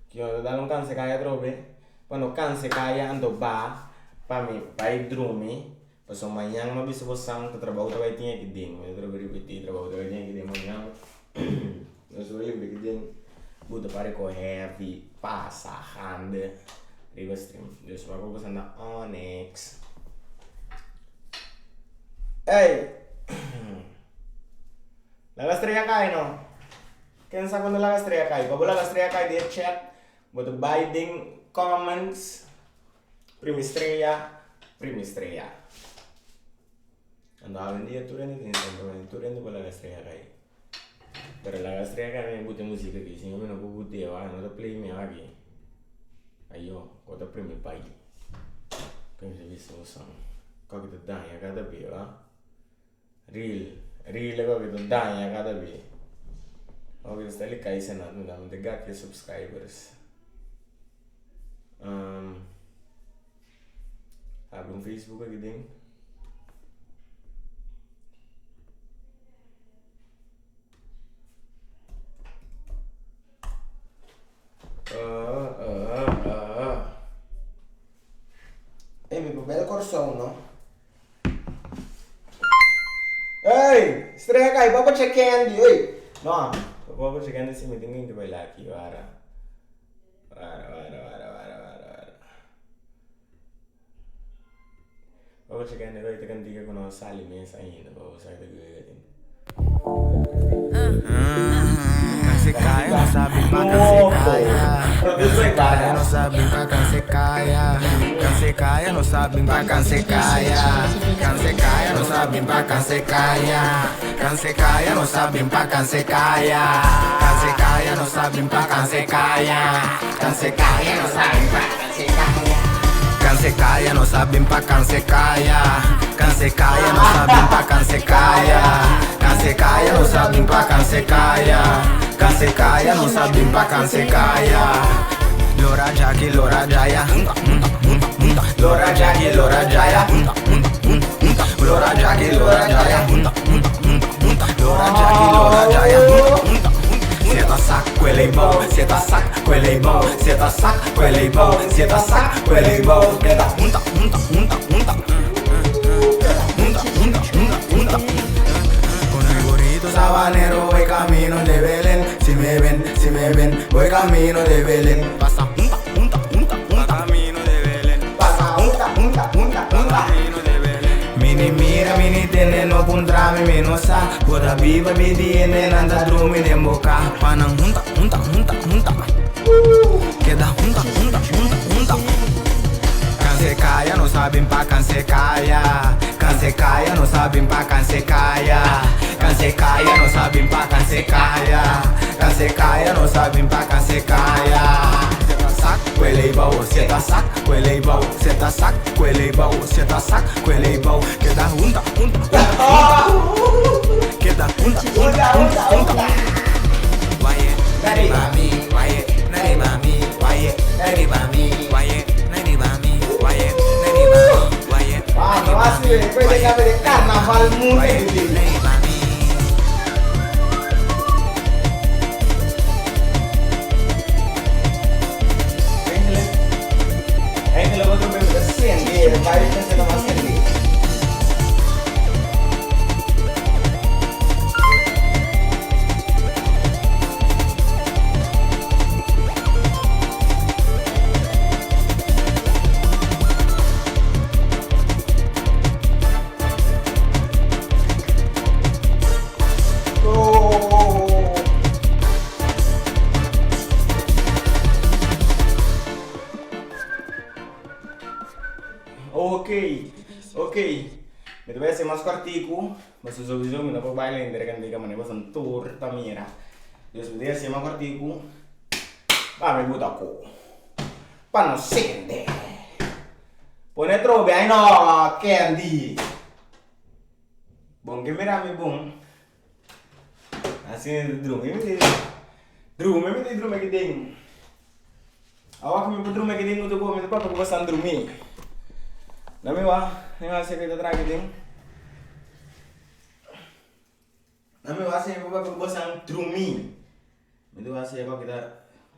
ki no ta dal un kanse kaya atrobe pa no kanse kaya anto ba pa mi bai drumi paso mañan mi a bisa bo san ku trabou ta bai tin aki den mi ta trobe ripiti trabou ta bai tin aki den mañan nos lo limpia aki den buta pa rikohe heavy pasa hande riba stream dus wak ku bo na Onyx. Ey! Laga strea kai no. Ken sa cuando laga strea kai? Pa bo laga strea kai den chat, bo ta bai den comments, primi strea, primi strea. Anto awendia tur hende tin sentiment, tur hende por laga strea kai. Pero laga strea kai mi buta musica aki, si no mi no por but'e wak, no ta play mi aki. Ayo, ku ta primi bai. Ken sa bisa bo san. Kòke ta daña kada be, wa. Real, real e kòke ta daña kada be. Oke, ta Stanley Kaisenat, mi ta gati e subscribers. Um, habri un Facebook aki den. Uh, uh, uh. Ey, mi papel Kòrsou, no? Ey, streka, y papa che candy, ey. No, papa che candy si mi tin que bailar aquí, wara. Wara, wara, wara, wara, wara, wara. Papa che candy, ey, te cantica cu no sali mes ainda, papa sa que te guga tin. Ok, ok. Mi ta bai hasi mas kòrtiku, pasobra sowieso mi no por baila henter kantika manera boso tur ta mira. Dus mi ta hasi mas kòrtiku pa mi buta ku pa no sende. Pone trobe ai no, Candy. Bon ke mira mi bon. Asina ta drumi mi di drumi mi di drumi aki den. Awor ku mi por drumi aki den ku mi ta papia ku boso a drumi. Na mi wak, mi wak si mi ta traha aki den. Na mi wak si mi por papia ku boso a drumi. Mi ta wak si e koki ta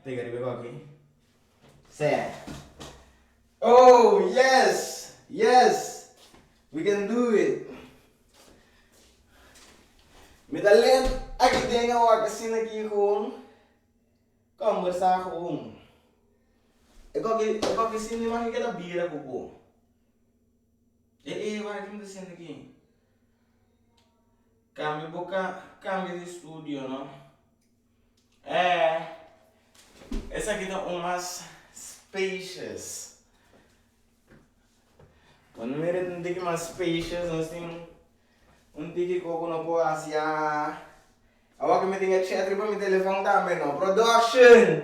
pega riba e koki. Sè. Oh yes! Yes! We can do it! Mi ta lent aki den awor asina aki gewoon kombersá gewoon. E koki e koki sin di maki keda bira ku bo. E e wak ki mi ta sinti aki. Kambia bo ka kambia di studio no. Eh esaki ta un mas spacious. Cuando mira un tiki mas spacious nos tin un tiki coco no por haci a awor cu mi tin e chat riba mi telefon tambe no production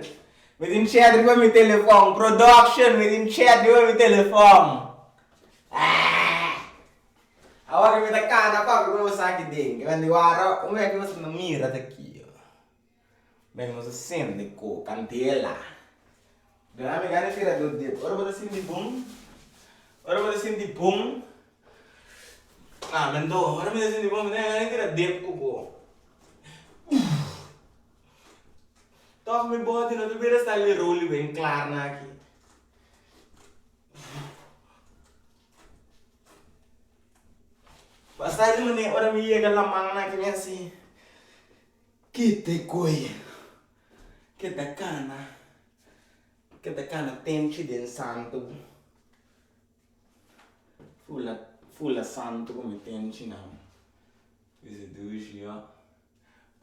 mi tin chat riba mi telefon production mi tin chat riba mi telefon ah awor cu mi ta cana papia cu bo sa aki den grandi wara un wek bo no mira ta aki. Mek nos a sende ku kandela. Duna mi gana tira do dip. Ora bo ta sinti bon, ora bo ta sinti bon, ah mendo, ora mi ta sinti bon mi ta gana tira dip ku bo. Tòg mi body no ta bira sta li roli ben klar na aki. Basta di manera ora mi yega laman na aki mi hasi. Kite koe ke ta kana, ke ta kana tenchi den santu, fula fula santu ku mi tenchi nan. Bisa dushi yo,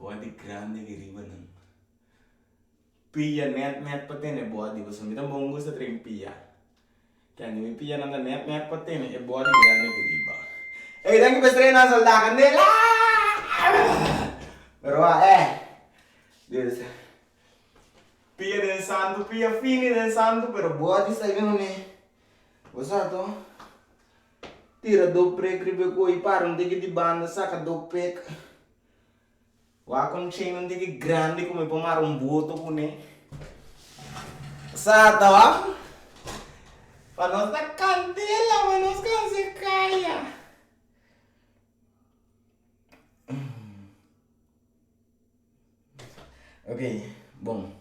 body grandi di riba nan. Pia net net pa tene body, pasobra mi tampoco gusta train pia. Kende mi pia nan ta net net pa tene e body grandi di riba. Ey danki pa estrena soldá kandela! Pero a eh. Dus pia den santu, pia fini den santu, pero body sa bin une. Bo sa to? Tira do prek riba e koe, para un tiki di banda, saka do pek. Wak un chain un tiki grandi ku mi por mara un boto kuné. Sa ta wak? Pa nos ta kandela, pa nos kanse kaya. Ok, bon.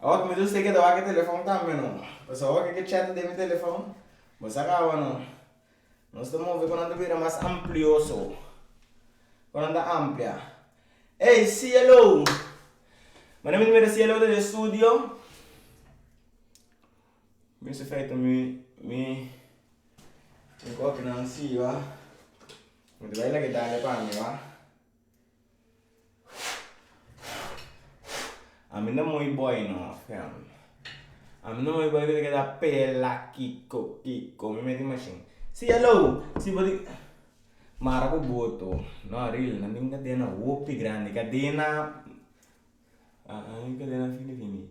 Awor mi ta keda wak e telefòn tambe no. Pasobra awor ke chat den mi telefòn, bo sa kaba no. Nos ta move ku nan ta bira mas amplioso. Ku nan ta amplia. Ey, cielo! Mane mi ta mira cielo ta den studio. Mi si feita mi, mi, mi koki nan si, wa. Mi ta bai laga e dale pa mi, wa. Ami no muy boy no fam. Ami no muy boy ku ta keda pela kiko kiko mi meti mashin. Si hello si bo tin mara ku boto no real nan tin kadena hopi grandi kadena kadena fini fini.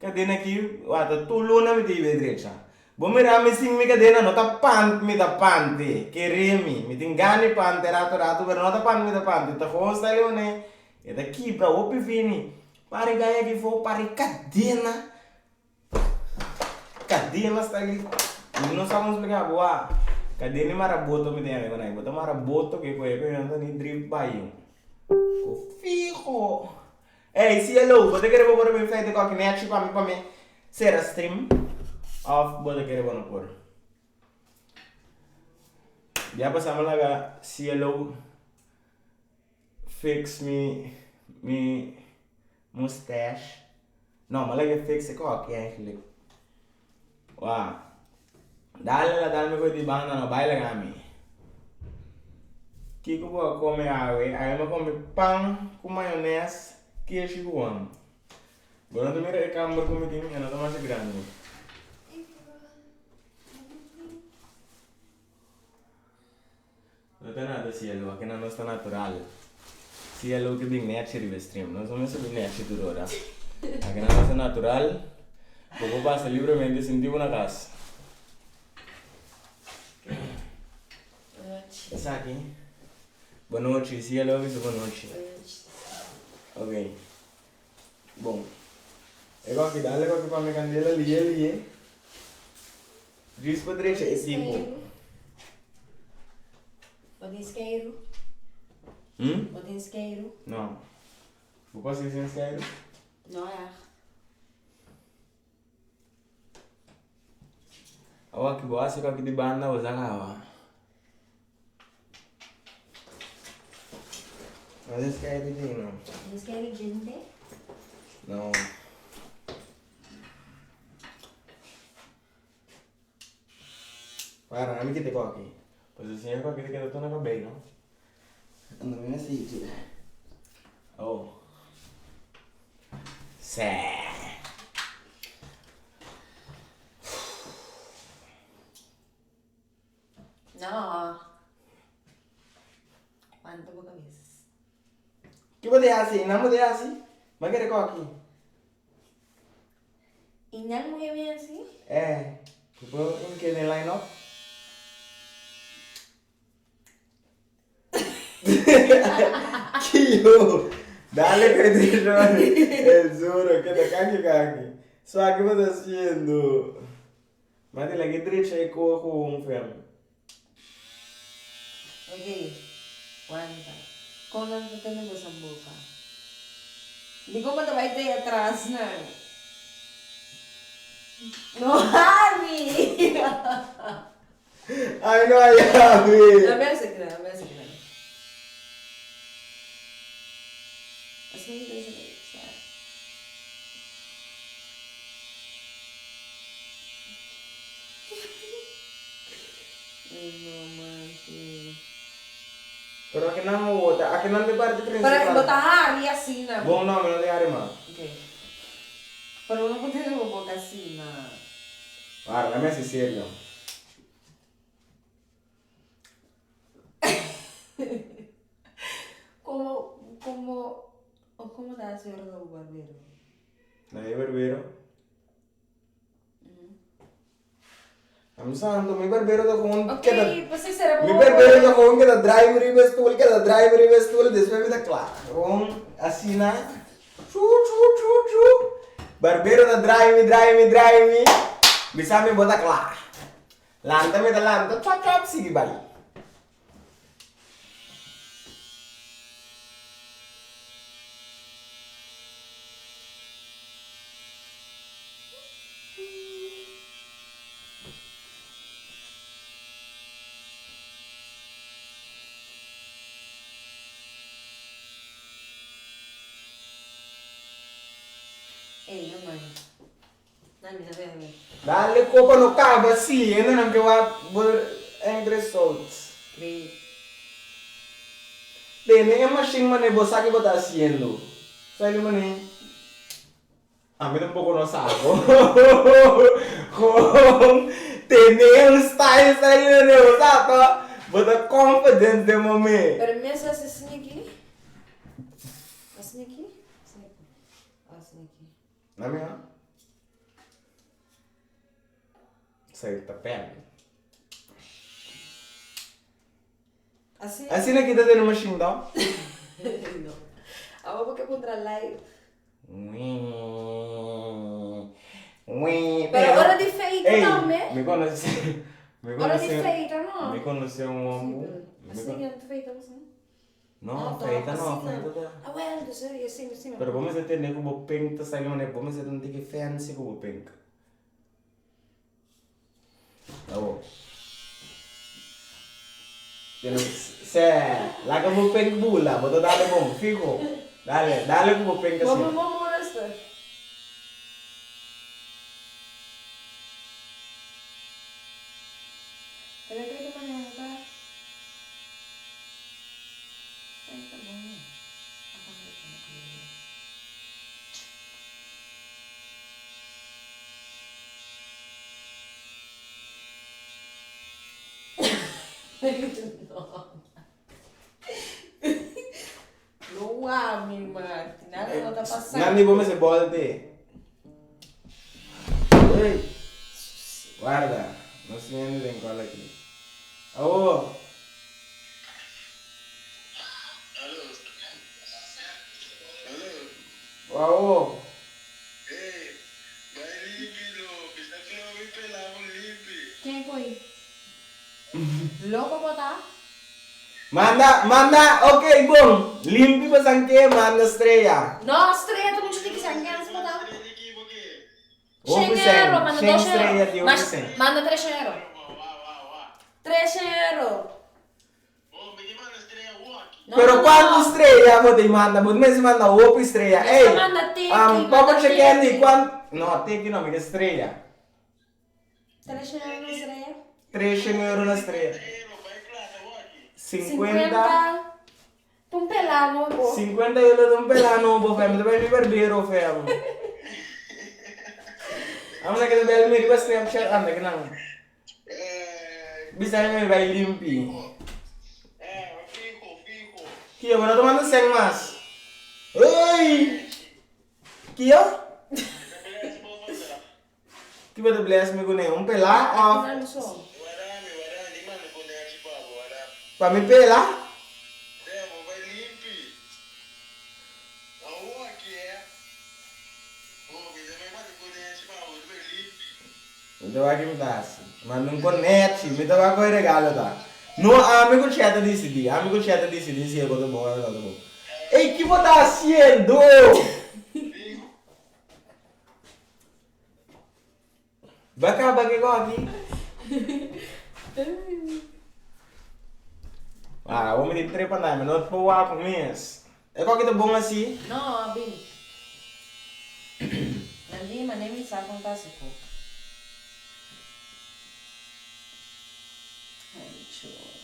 Kadena ki wata tur luna mi ta iba e drecha. Bo mira mi sin mi kadena no ta pant mi ta pante. Kere mi. Mi tin gana di pante rato rato pero no ta pant mi ta pante. Ta gewoon sta leone. E ta kibra hopi fini. Pari gaya aki fo pari kadena. Kadena sta li. Mi no sa kon splika bo a. Kadena i mara boto mi ta yama e konai. Bo ta mara boto ke koe koe no ta ni drif bayo. Ko fiho. Ey cielo, bo ta kere bo por bin feite koki nechi pa mi pa mi sera stream of bo ta kere bo no por? Bia pasa mi laga cielo fix mi mi mustache, no mi laga fix e koki eigenlijk. Wa, dale la dal mi koe di banda no bai laga mi. Kiko bo a kome awe? Awe mi a kome pan ku mayones, keshi ku wam. Bo no ta mira e kamber ku mi tin, e no ta masha grandi. No ta nada cielo, aki nan nos ta natural. Cielo ke bin nechi riba e stream, nos no mester bin nechi tur ora. Aki nan nos ta natural, bo por pasa libremente sinti bo na kas. Esaki, bonochi, cielo a bisa bonochi. Ok, bon. E koki, dale koki pa mi kandela liye liye. Djis pa drecha e tipo. Bo tin skeiru? Hm? Bo tin skeiru? No. Bo por hasi sin skeiru? No echt. Awor ki bo hasi koki di banda bo sa kaba. No tin skeiru dje no. Tin skeiru djente? No. Para, ami kita koki. Pues e señor koki ta keda tur na kabei, no? Ando mi mester ichi. Oh. Sè. No. Wanta bo kabes. Ki bo ta hasi? Nan bo ta hasi? Bo a kere koki? I nan muhé mi hasi? Eh, bo por inke den line up? Kiyo? Dale ku e dishon el zuro keda kaki kaki. Sua ki bo ta haciendo? Mati laga e drecha e koe gewoon fem. Ok, wanta. Kon nan ta tene boso boka? Dikon bo ta bai te atras nan? No hari! Ay no a yabi. Dame ese kila, dame ese kila. Asina ki ta sa. Ay no manti. Pero aki nan no ta, aki nan ta e parti principal. Pero bo ta hari asina. Bon no, mi no ta hari mas. Ok. Pero bo no por tene bo boca asina. Para, mi hasi serio. Como, como, o como ta hasi ora ta bo barbero? Na e barbero? Ami santo, mi barbero ta gewoon Ok, keda, pues si sera mi bo barbero ta gewoon keda draai mi riba e stoel, keda draai mi riba e stoel, despues mi ta kla. Gewoon asina, chu chu chu chu. Barbero ta draai mi, draai mi, draai mi, bisa mi bo ta kla. Lanta mi ta lanta, chop chop, sigui bai. Ey, no man. Nan mi ta bebe. Dale kopa no kaba si hendenan ke wak bo end result. Great. Tene e machine mane bo sa ke bo ta haciendo. Sa di mane ami tampoco no sa con tene un style sa di mane bo sa to bo ta confident den bo me. Pero mi a sa haci asina aki. Asina aki. Asina aki. Asina aki. Na mi ha. Esei ta pen. Asina. Asina ki ta tene machine to? No. Awor bo ke puntra live. Wee. Pero ora di feita Ey, tambe. Mi conoce. Mi Ora di conoce. feita no. Mi conoce un hombre. Asina ki nan ta feita bo sa? No, feita no, feita ta. Awel, dus e si, si. Pero bo mester tende ku bo pink ta sali manera bo mester ta un tiki fancy ku bo pink. Awo. Tene, sè, laga bo pink bula, bo ta dale bon, fiho. Dale, dale ku bo pink Bo asina. bo bo resta. Pero e ta manera ta. Ay ta bon no. Aka mi ta pone color. No. No wami Marty. Nada no ta pasando. Nandi bo mester bolte. Ey. Guarda, nos tin hende den call aki. Awo. Awo. Ken koe? Loko bo ta? Manda, manda, ok, bon. Limpi pasan ke, manda strea. No, strea ta muchu diki san kens bo ta. Hopi Shen sen, euro, manda shen dos strea euro. di hopi Mas, sen. manda tres euro. Tres euro. No, Pero no, cuanto no. strea bo tin manda? Bo mester manda hopi strea. Mester Ey, manda teki, Papa manda Chekendi, teki. cuan, no, teki no, mi ke strea. Tres euro na strea. Tres euro na strea. 50. 50. Un pelá nobo. 50 euro ta un pelá nobo, fam. Mi ta bai mi barbero, fam. Amo na keda bel mi riba Snapchat, anda ki nan. Bisa mi bai limpi. Kio, bo no ta manda sèn mas. Ey! Kio? Ki bo ta bless mi kuné? Un pelá òf? Pa mi pela? ta wak ki mi ta hasi. Manda un konechi, mi ta wak ku e regalo ta. No ami ku Chet a disidí, ami ku Chet a disidí si e kos ta bon òf no ta bon. Ey, ki bo ta hasiendo? Bo a kaba ke koki? Ah, awor mi tin trepa na mi, no por wak mes. E koki ta bon asi? No, a bin. Nan di mane mi sa kon ta hasi kok. Ay, chor.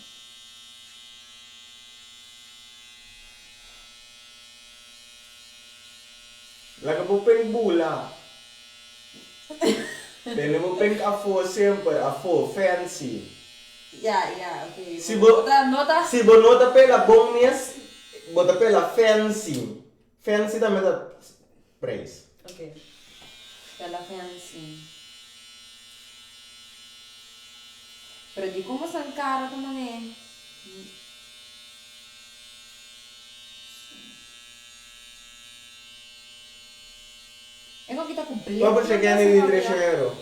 Laga bo pen bula. Tene bo penk afó semper, afó, fancy. Ya, ya, ok. Si bo, si bo no ta pela bon mes, bo ta pela fancy. Fancy tambe ta prijs. Ok. Pela fancy. Pero dikon bo san kara ta manera? E ko kita ku blek. Papa chequea ni di treshen euro.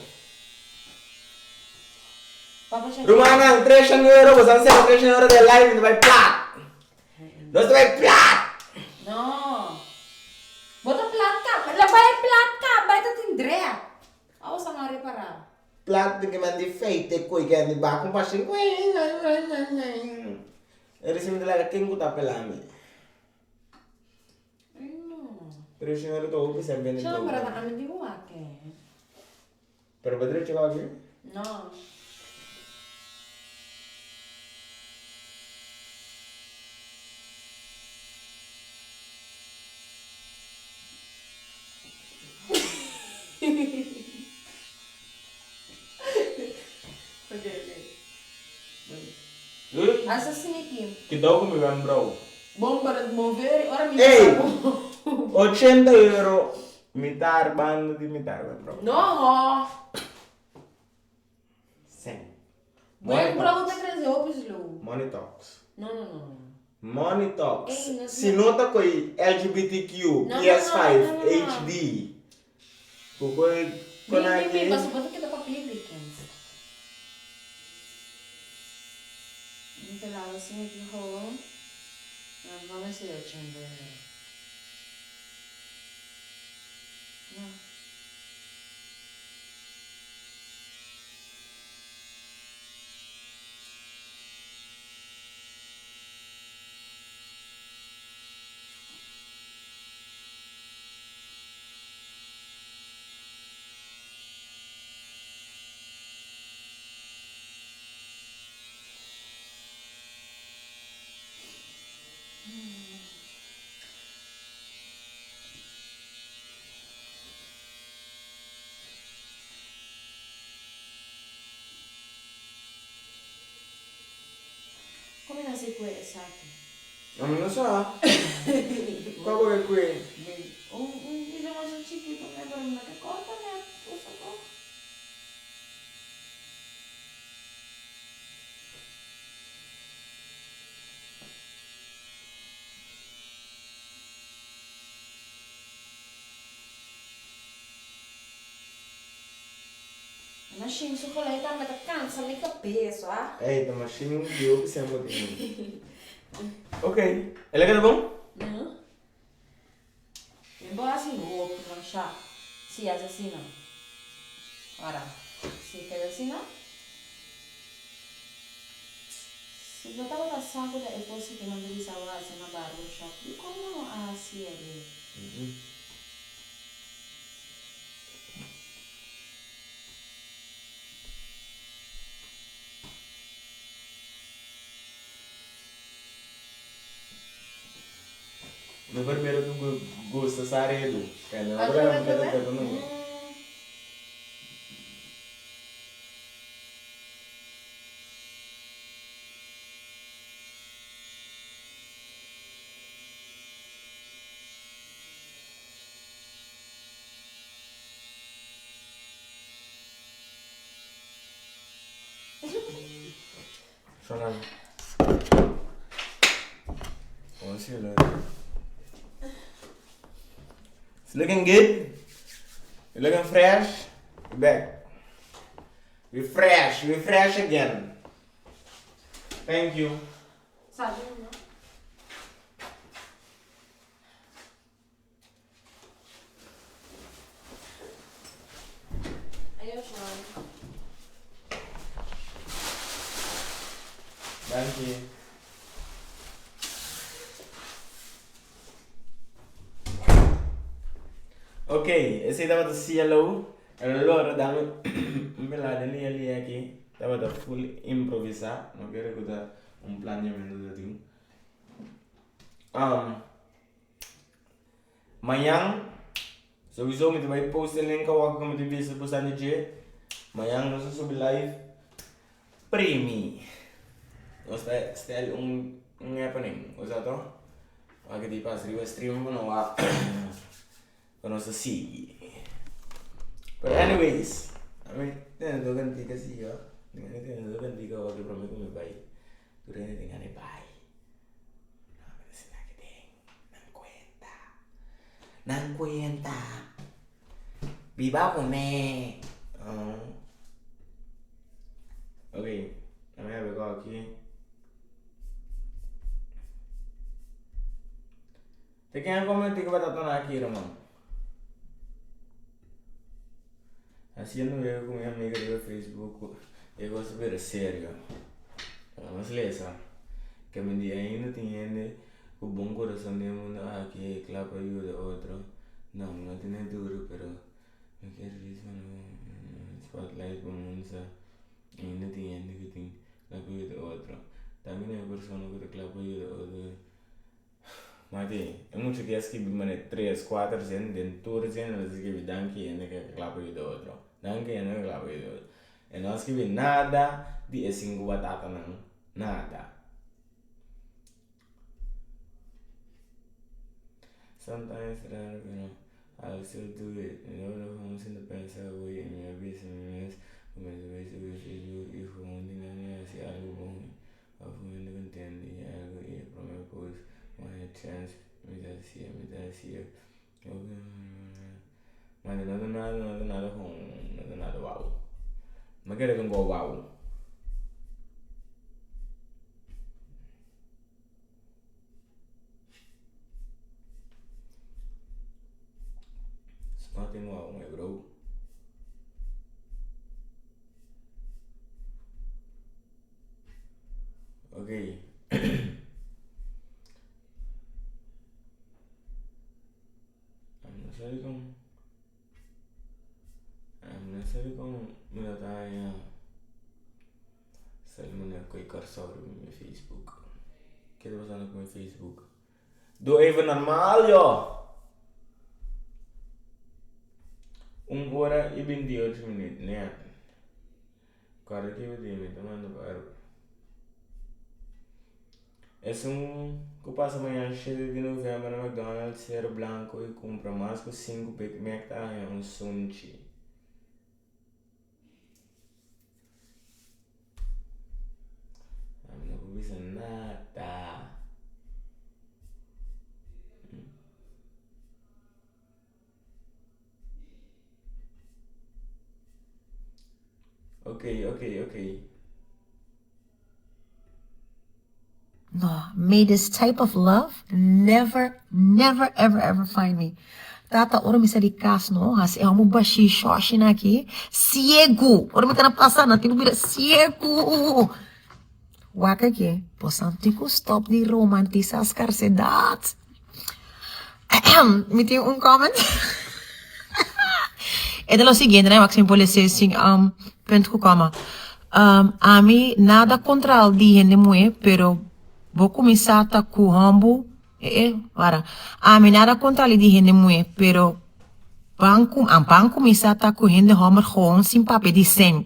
Rumannan, treshen euro, boso a sera treshen euro den live, mi ta bai plat. Nos ta bai plat. No. Bo ta plat kaba. La bai plat kaba, e ta tin drea. Awo sa no a repara. Plat di kiman di feite koe ke di bak un pashin. E risi mi ta laga ken ku ta pela mi. Pero si no ta hopi sem bende Chama, pero ami di wak eh. Pero bo drecha wak eh? No. Ok, ok. Asa sneaky. Kidou ku mi wembrouw. Bon para mover ora mi Ey! Ochenta euro mitar banda di mitar wembrouw. No! Sen. Wembrouw ta crece hopi slow. Money talks. No no no. Money talks. Si no ta koe LGBTQ, PS5, HD. Ku koe kon aki. Bin bin bin pasobra bo ta keda papia weekends. Un pelado asina ki ho nan no mester 80 euro. No. Come nan si kue esaki? Ami no sa. Kua bo ke kue? Un un masha chikito me pero mi no ke korta net usa toch. E machine su gelei tambe ta cansa mi cabes wa. Ey ta machine di hopi sembo tin. Ok, el a keda bon? No. Mi bo hasi hopi masha. Si hasi asina. Ora, si keda asina. Si bo tabata sa ku ta e kos ku nan ta bisa bo hasi na barbershop, dikon bo no a hasi el? Mi primero ku gusta sa redu. Kende no por mi keda keda nunca. Shonan. Oh, see you later. It's looking good. It's looking fresh. Back. We fresh, we fresh again. Thank you. Salud, no? Ayo, Sean. Danki. Ok, esei tabata CLO. El lora dame un pelada lia lia aki. Tabata full improvisá. No kere ku ta un planeamentu ta tin. Um, mañan, sowieso mi ta bai post e link awor ku mi ta bisa boso di dje. Mañan nos ta subi live. Primi. Nos ta stel un un happening, bo sa to? Wak di pas riba stream pa no wak pa nos ta sigui. Pero anyways, ami tene dos kantika si yo. Mi tene dos kantika awor prome ku mi bai. Tur hende tin gana di bai. No, mi ta sinta aki den. Nan kuenta. Nan kuenta. Biba ku me. Ok, ami a beko aki. Te ken a komenti ku batata na aki, ruman? Haciendo wega ku mi amiga riba Facebook e kos a bira serio. Laga nos lesa. Ke mi di ainda tin hende ku bon kurason den e mundu aki e kla pa yuda otro. No, mi no tene duru pero mi kier djis pone spotlight pa mundu sa ainda tin hende ku tin kla pa yuda otro. Tambe tin e persona ku ta kla pa yuda otro. Mati, e mucha ki a skibi manera tres, kuater zin, den tur zin el a skibi danki hende ke kla pa yuda otro, danki hende ke kla pa yuda otro. E no a skibi nada di e sinku batatanan, nada. Sometimes raro pero I'll still do it. Mi tabata gewoon sinta pensa awor i mi a bisa mi mes ku mi ta bai subi Facebook i gewoon di nan i hasi algu bon. Of un hende ku ntende i algu i e prome kos ku haña chèns mi ta hasié mi ta hasié Mane no ta nada no ta nada kon no ta nada wou mi kere kon go wou. It's nothing wou my bro. Ok. No sabi kon. No sabi kon mi lo ta haña sali manera ku e Kòrsou riba mi Facebook. Ke ta pasando ku mi Facebook? Doe even normal yo! Un ora i 28 minuut net. Kòrda ki bo di mi ta manda pa Aruba. Esun ku pasa mañana shete di novèmber na McDonald's Cerro Blanco i kumpra mas ku sinku Big Mac ta haña un sunchi. Ami no por bisa nada. Ok, ok, ok. No, may this type of love never, never, ever, ever find me. Tata, ora mi sa di kas no, hasi e homo bashí shòshi aki, siegu. Ora mi ta na pasa, nan tin ku bira siegu. Wak aki, boso tin ku stop di romantisa skarsedat. Mi tin un comment. E ta lo siguiente, né? Wak si mi por lese sin um, punt ku koma. Um, ami nada kontra di hende muhé, pero bo kuminsá ta ku hòmbu, eh eh, wara. Ami nada kontra di hende muhé, pero ban ku, ban kuminsá ta ku hende hòmber gewoon sin papia di sèn.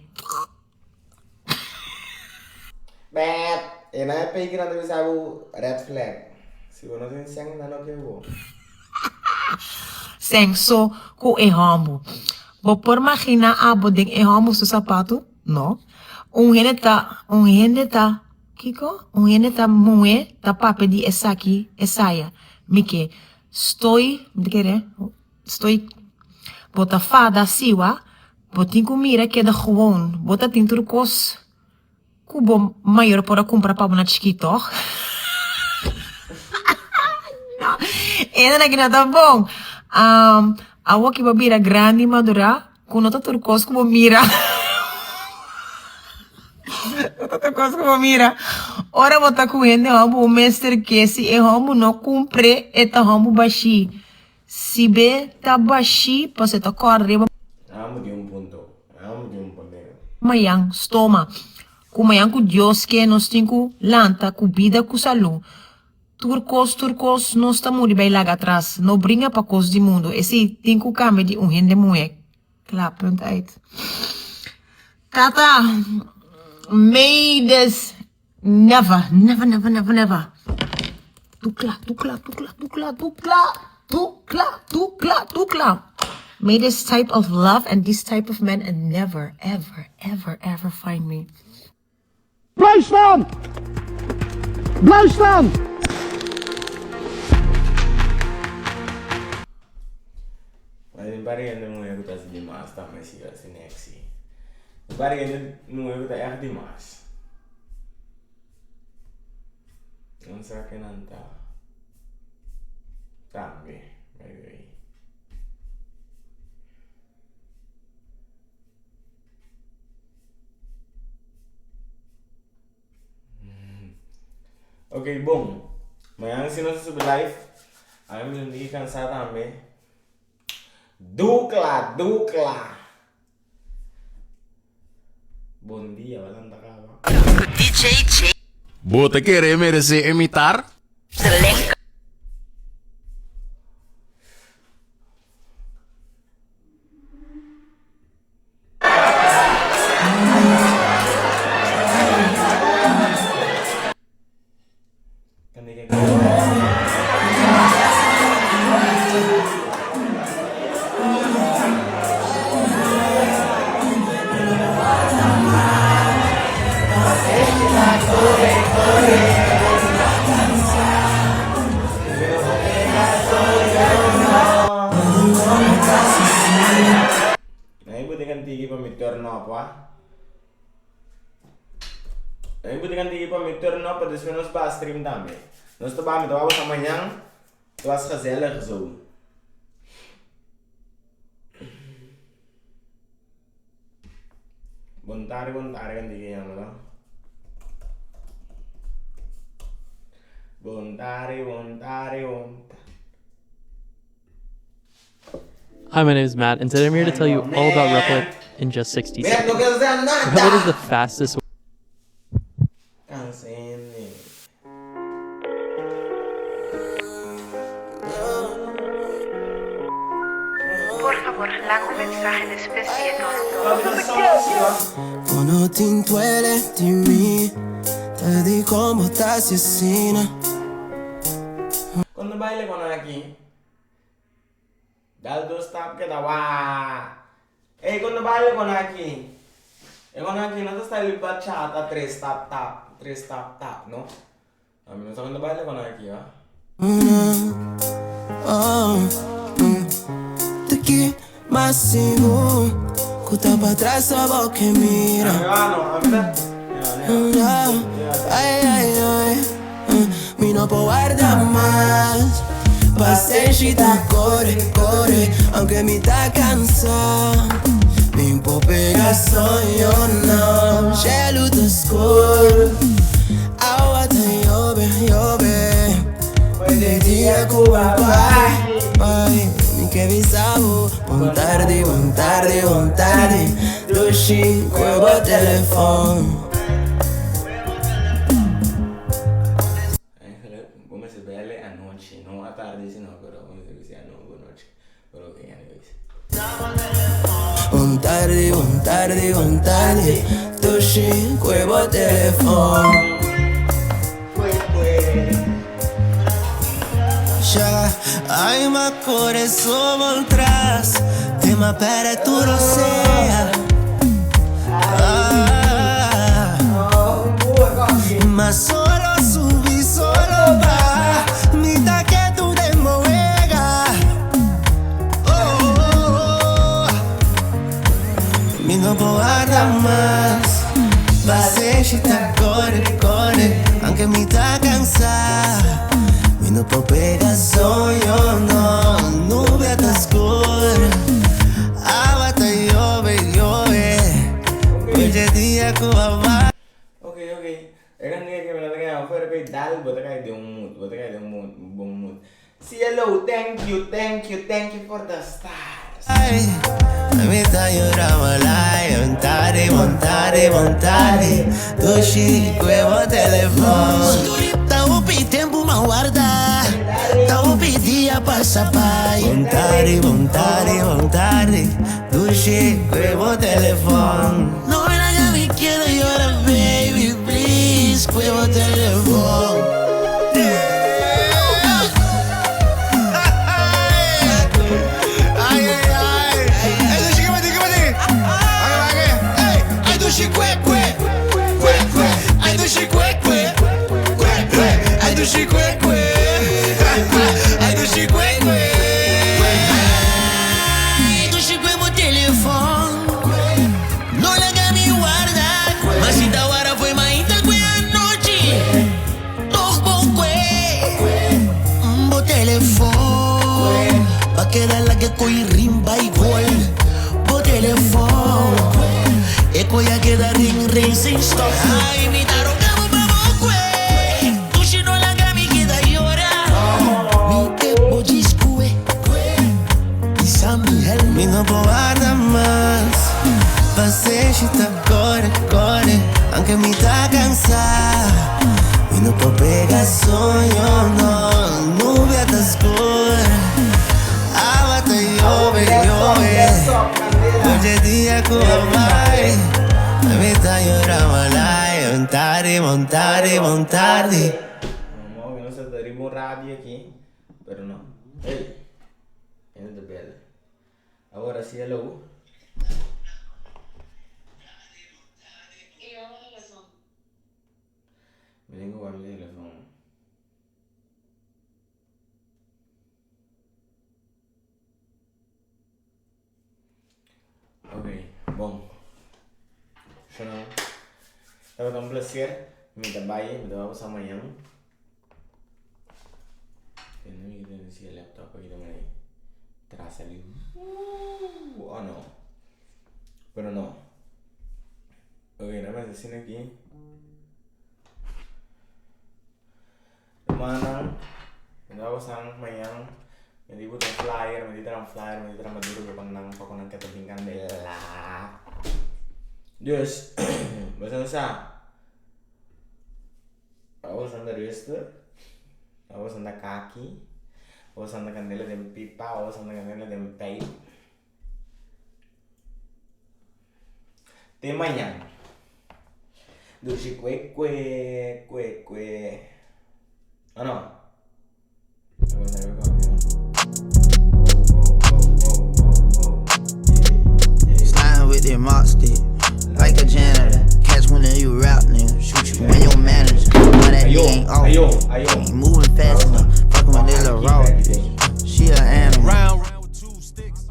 Bèp! E nan e peki nan ta bisa bo red flag. Si bo no tin sèn nan no ke bo. Sèn so ku e hòmbu. Bo por maginá abo den e hòmbu su sapatu? No. Un hende ta, un hende ta, kiko? Un hende ta muhé ta papia di esaki, esaya. Mi ke. Stoi, mi ta kere, stoi, bo ta fada siwa. Bo tin ku mira keda gewoon. Bo ta tin tur kos ku bo mayor por a kumpra pa bo na chikí tòg? No, e nan aki no ta bon. Awor ki bo bira grandi i madurá, ku no ta tur kos ku bo mira. No ta tur kos ku bo mira. Ora bo ta ku hende hòmber bo mester ke si e hòmber no kumpr'é e ta hòmber bashí. Si be ta bashí pasobra e ta kòrda riba. Amo di un punto. Amo di un ponero. Mayan stoma. Ku mayan ku Dios ke nos tin ku lanta ku bida ku salú. Tur kos tur kos nos ta muri bai laga atras. No bringa pa kos di mundu. Esei tin ku kambia di un hende muhé. Klaar punt uit. Tata may this never never never never never Dukla dukla dukla dukla dukla dukla dukla dukla May this type of love and this type of man and never ever ever ever find me. Blijf staan! Blijf staan! Mas mi pariente muhé ku ta hasi dimas tambe si hasi neksi. Mi pariente muhé ku ta ègt dimas. No sa ke nan ta tambe, by the way. Ok, bon. Mañana si nos ta subi live. Ami mi ta cansá tambe. Dukla, dukla. Bon dia, bo lanta kaba. DJ J. Bo ta kere meresé e mitar? Nan bo tin tiki pa mi turn up wa. Nan bo tin tiki pa mi turn up pa despues nos ba stream tambe. Nos ta ba mi ta ba basa mañan. Het was gezellig zo. Bon tarde, bon tarde, kan tiki yama no. Bon tarde, bon tarde, bon tarde. Hi, my name is Matt, and today I'm here to tell you all about Replit in just 60 Mira, no seconds. quiero hacer Replit nada. is the fastest Cansene. Por fabor, laga un mensahe despues di e tono. Bo no tin duele di mi, ta di kon bo ta hasi asina. Cuando baile con aki? Dal dos stap keda waa. Ey cuando baile con aki? E con aki no ta style bachata tres stap tap, tres stap tap no. Ami no sa cuando baile con aki ah. Oh, Te ki mas sigur ku ta pa tras abo ke mira. Ay, ay, ay, Mi no por warda mas. Pasenshi ta kore, kore, aunke mi ta kansa. Mi por pega soño, no. Shelu ta skur, awa ta yobe, yobe. De dia ku a bai, bai. Mi ke bisa bo, bon tardi, bon tardi, bon tardi. Dushi, kue bo telefon. Eigenlijk, bo mester bel e anochi, no atardi sino, pero bo mester bisa ano bo nochi. Pero ok, anyways. Bon tardi, bon tardi, bon tardi, dushi, kue bo telefon. Ya, ay m'a kore so bo tras, te m'a pèrdè tur osea. Ah, ma solo subi, solo baha, mi ta ketu den bo wega. Oh, oh, oh. no por pega soño, no. Nubia ta skur. Awa ta yobe, yobe. Oye dia ku a bai. Ok, ok. E kantika aki mi no ta gana fuera ku e dal bo ta kai den un mood, bo ta kai den un mood, bon mood. Cielo, thank you, thank you, thank you for the stars. Mi ta yora malai, bon tardi, bon tardi, bon tardi. Dushi ku e bo telefon. Ta hopi tempu m'a warda, ta hopi dia pasa bai. Bon tardi, bon tardi, bon tardi. Dushi ku e bo telefon. No me laga mi keda yora baby please ku e bo telefon. Ay ay ay Ay dushi ke bati ke bati Wak wak ey Ay dushi kwe kwe Kwe kwe Ay dushi kwe kwe Kwe kwe Ay dushi kwe kwe Ay dushi kwe kwe Ay dushi ku e bo telefon No laga mi warda Ma si ta wara fo'i mainta ku e anochi Tog bo kue bo telefon Pa keda laga e koi rimba i gol Bo telefon E koi a keda ring ring sin stop Ay mi ta roga bo pa bo kue Dushi no laga mi keda yora Mi ke bo djis kue Bisa mi help Mi no por warda mas Pasenshi ta kore kore Aunke mi ta kansa Mi no por pega soño no Nubia ta skur Awa ta yobe yobe Oye dia ku a bai Mi ta yora malai Bon tardi bon tardi bon tardi. Mo nos ta riba un radio aki, pero no. Ey, e no ta bel. Awor a cielo. Mi tin ku wak mi telefon. Ok, bon. Shonnan, tabata un placer. Mi ta bai, mi ta bai pasa mañan. Tende mi tende si e laptop aki ta mane tras ali. Oh no. Pero no. Ok, na mester asina aki. Rumannan, mi ta pasa mañan. Mi di buta un flyer, mi di traha un flyer, mi di traha maduro pa nan pa ku nan ke ta bin kandela. Dus, boso sa. Awo anda rustig, awo anda kaki, awo anda kandela den pipa, awo anda kandela den pijp. Te mañan. Dushi kue kue, kue kue. Oh no. Sliding with that mop stick, like a janitor. Catch one of you rap niggas, shoot you and your manager. Why that nigga ain't off? Ain't moving fast enough. Fucking with this little raw bitch. She a animal. Round round with two sticks,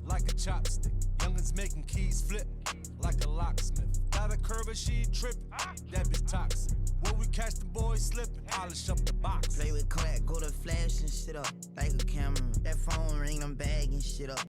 like a chopstick. Youngins making keys flip, like a locksmith. Got a curve and she trippin', that bitch toxic. When we catch the boys slipping, polish up the box. Play with clack, go to flash and shit up like a camera. That phone ring, I'm bagging shit up.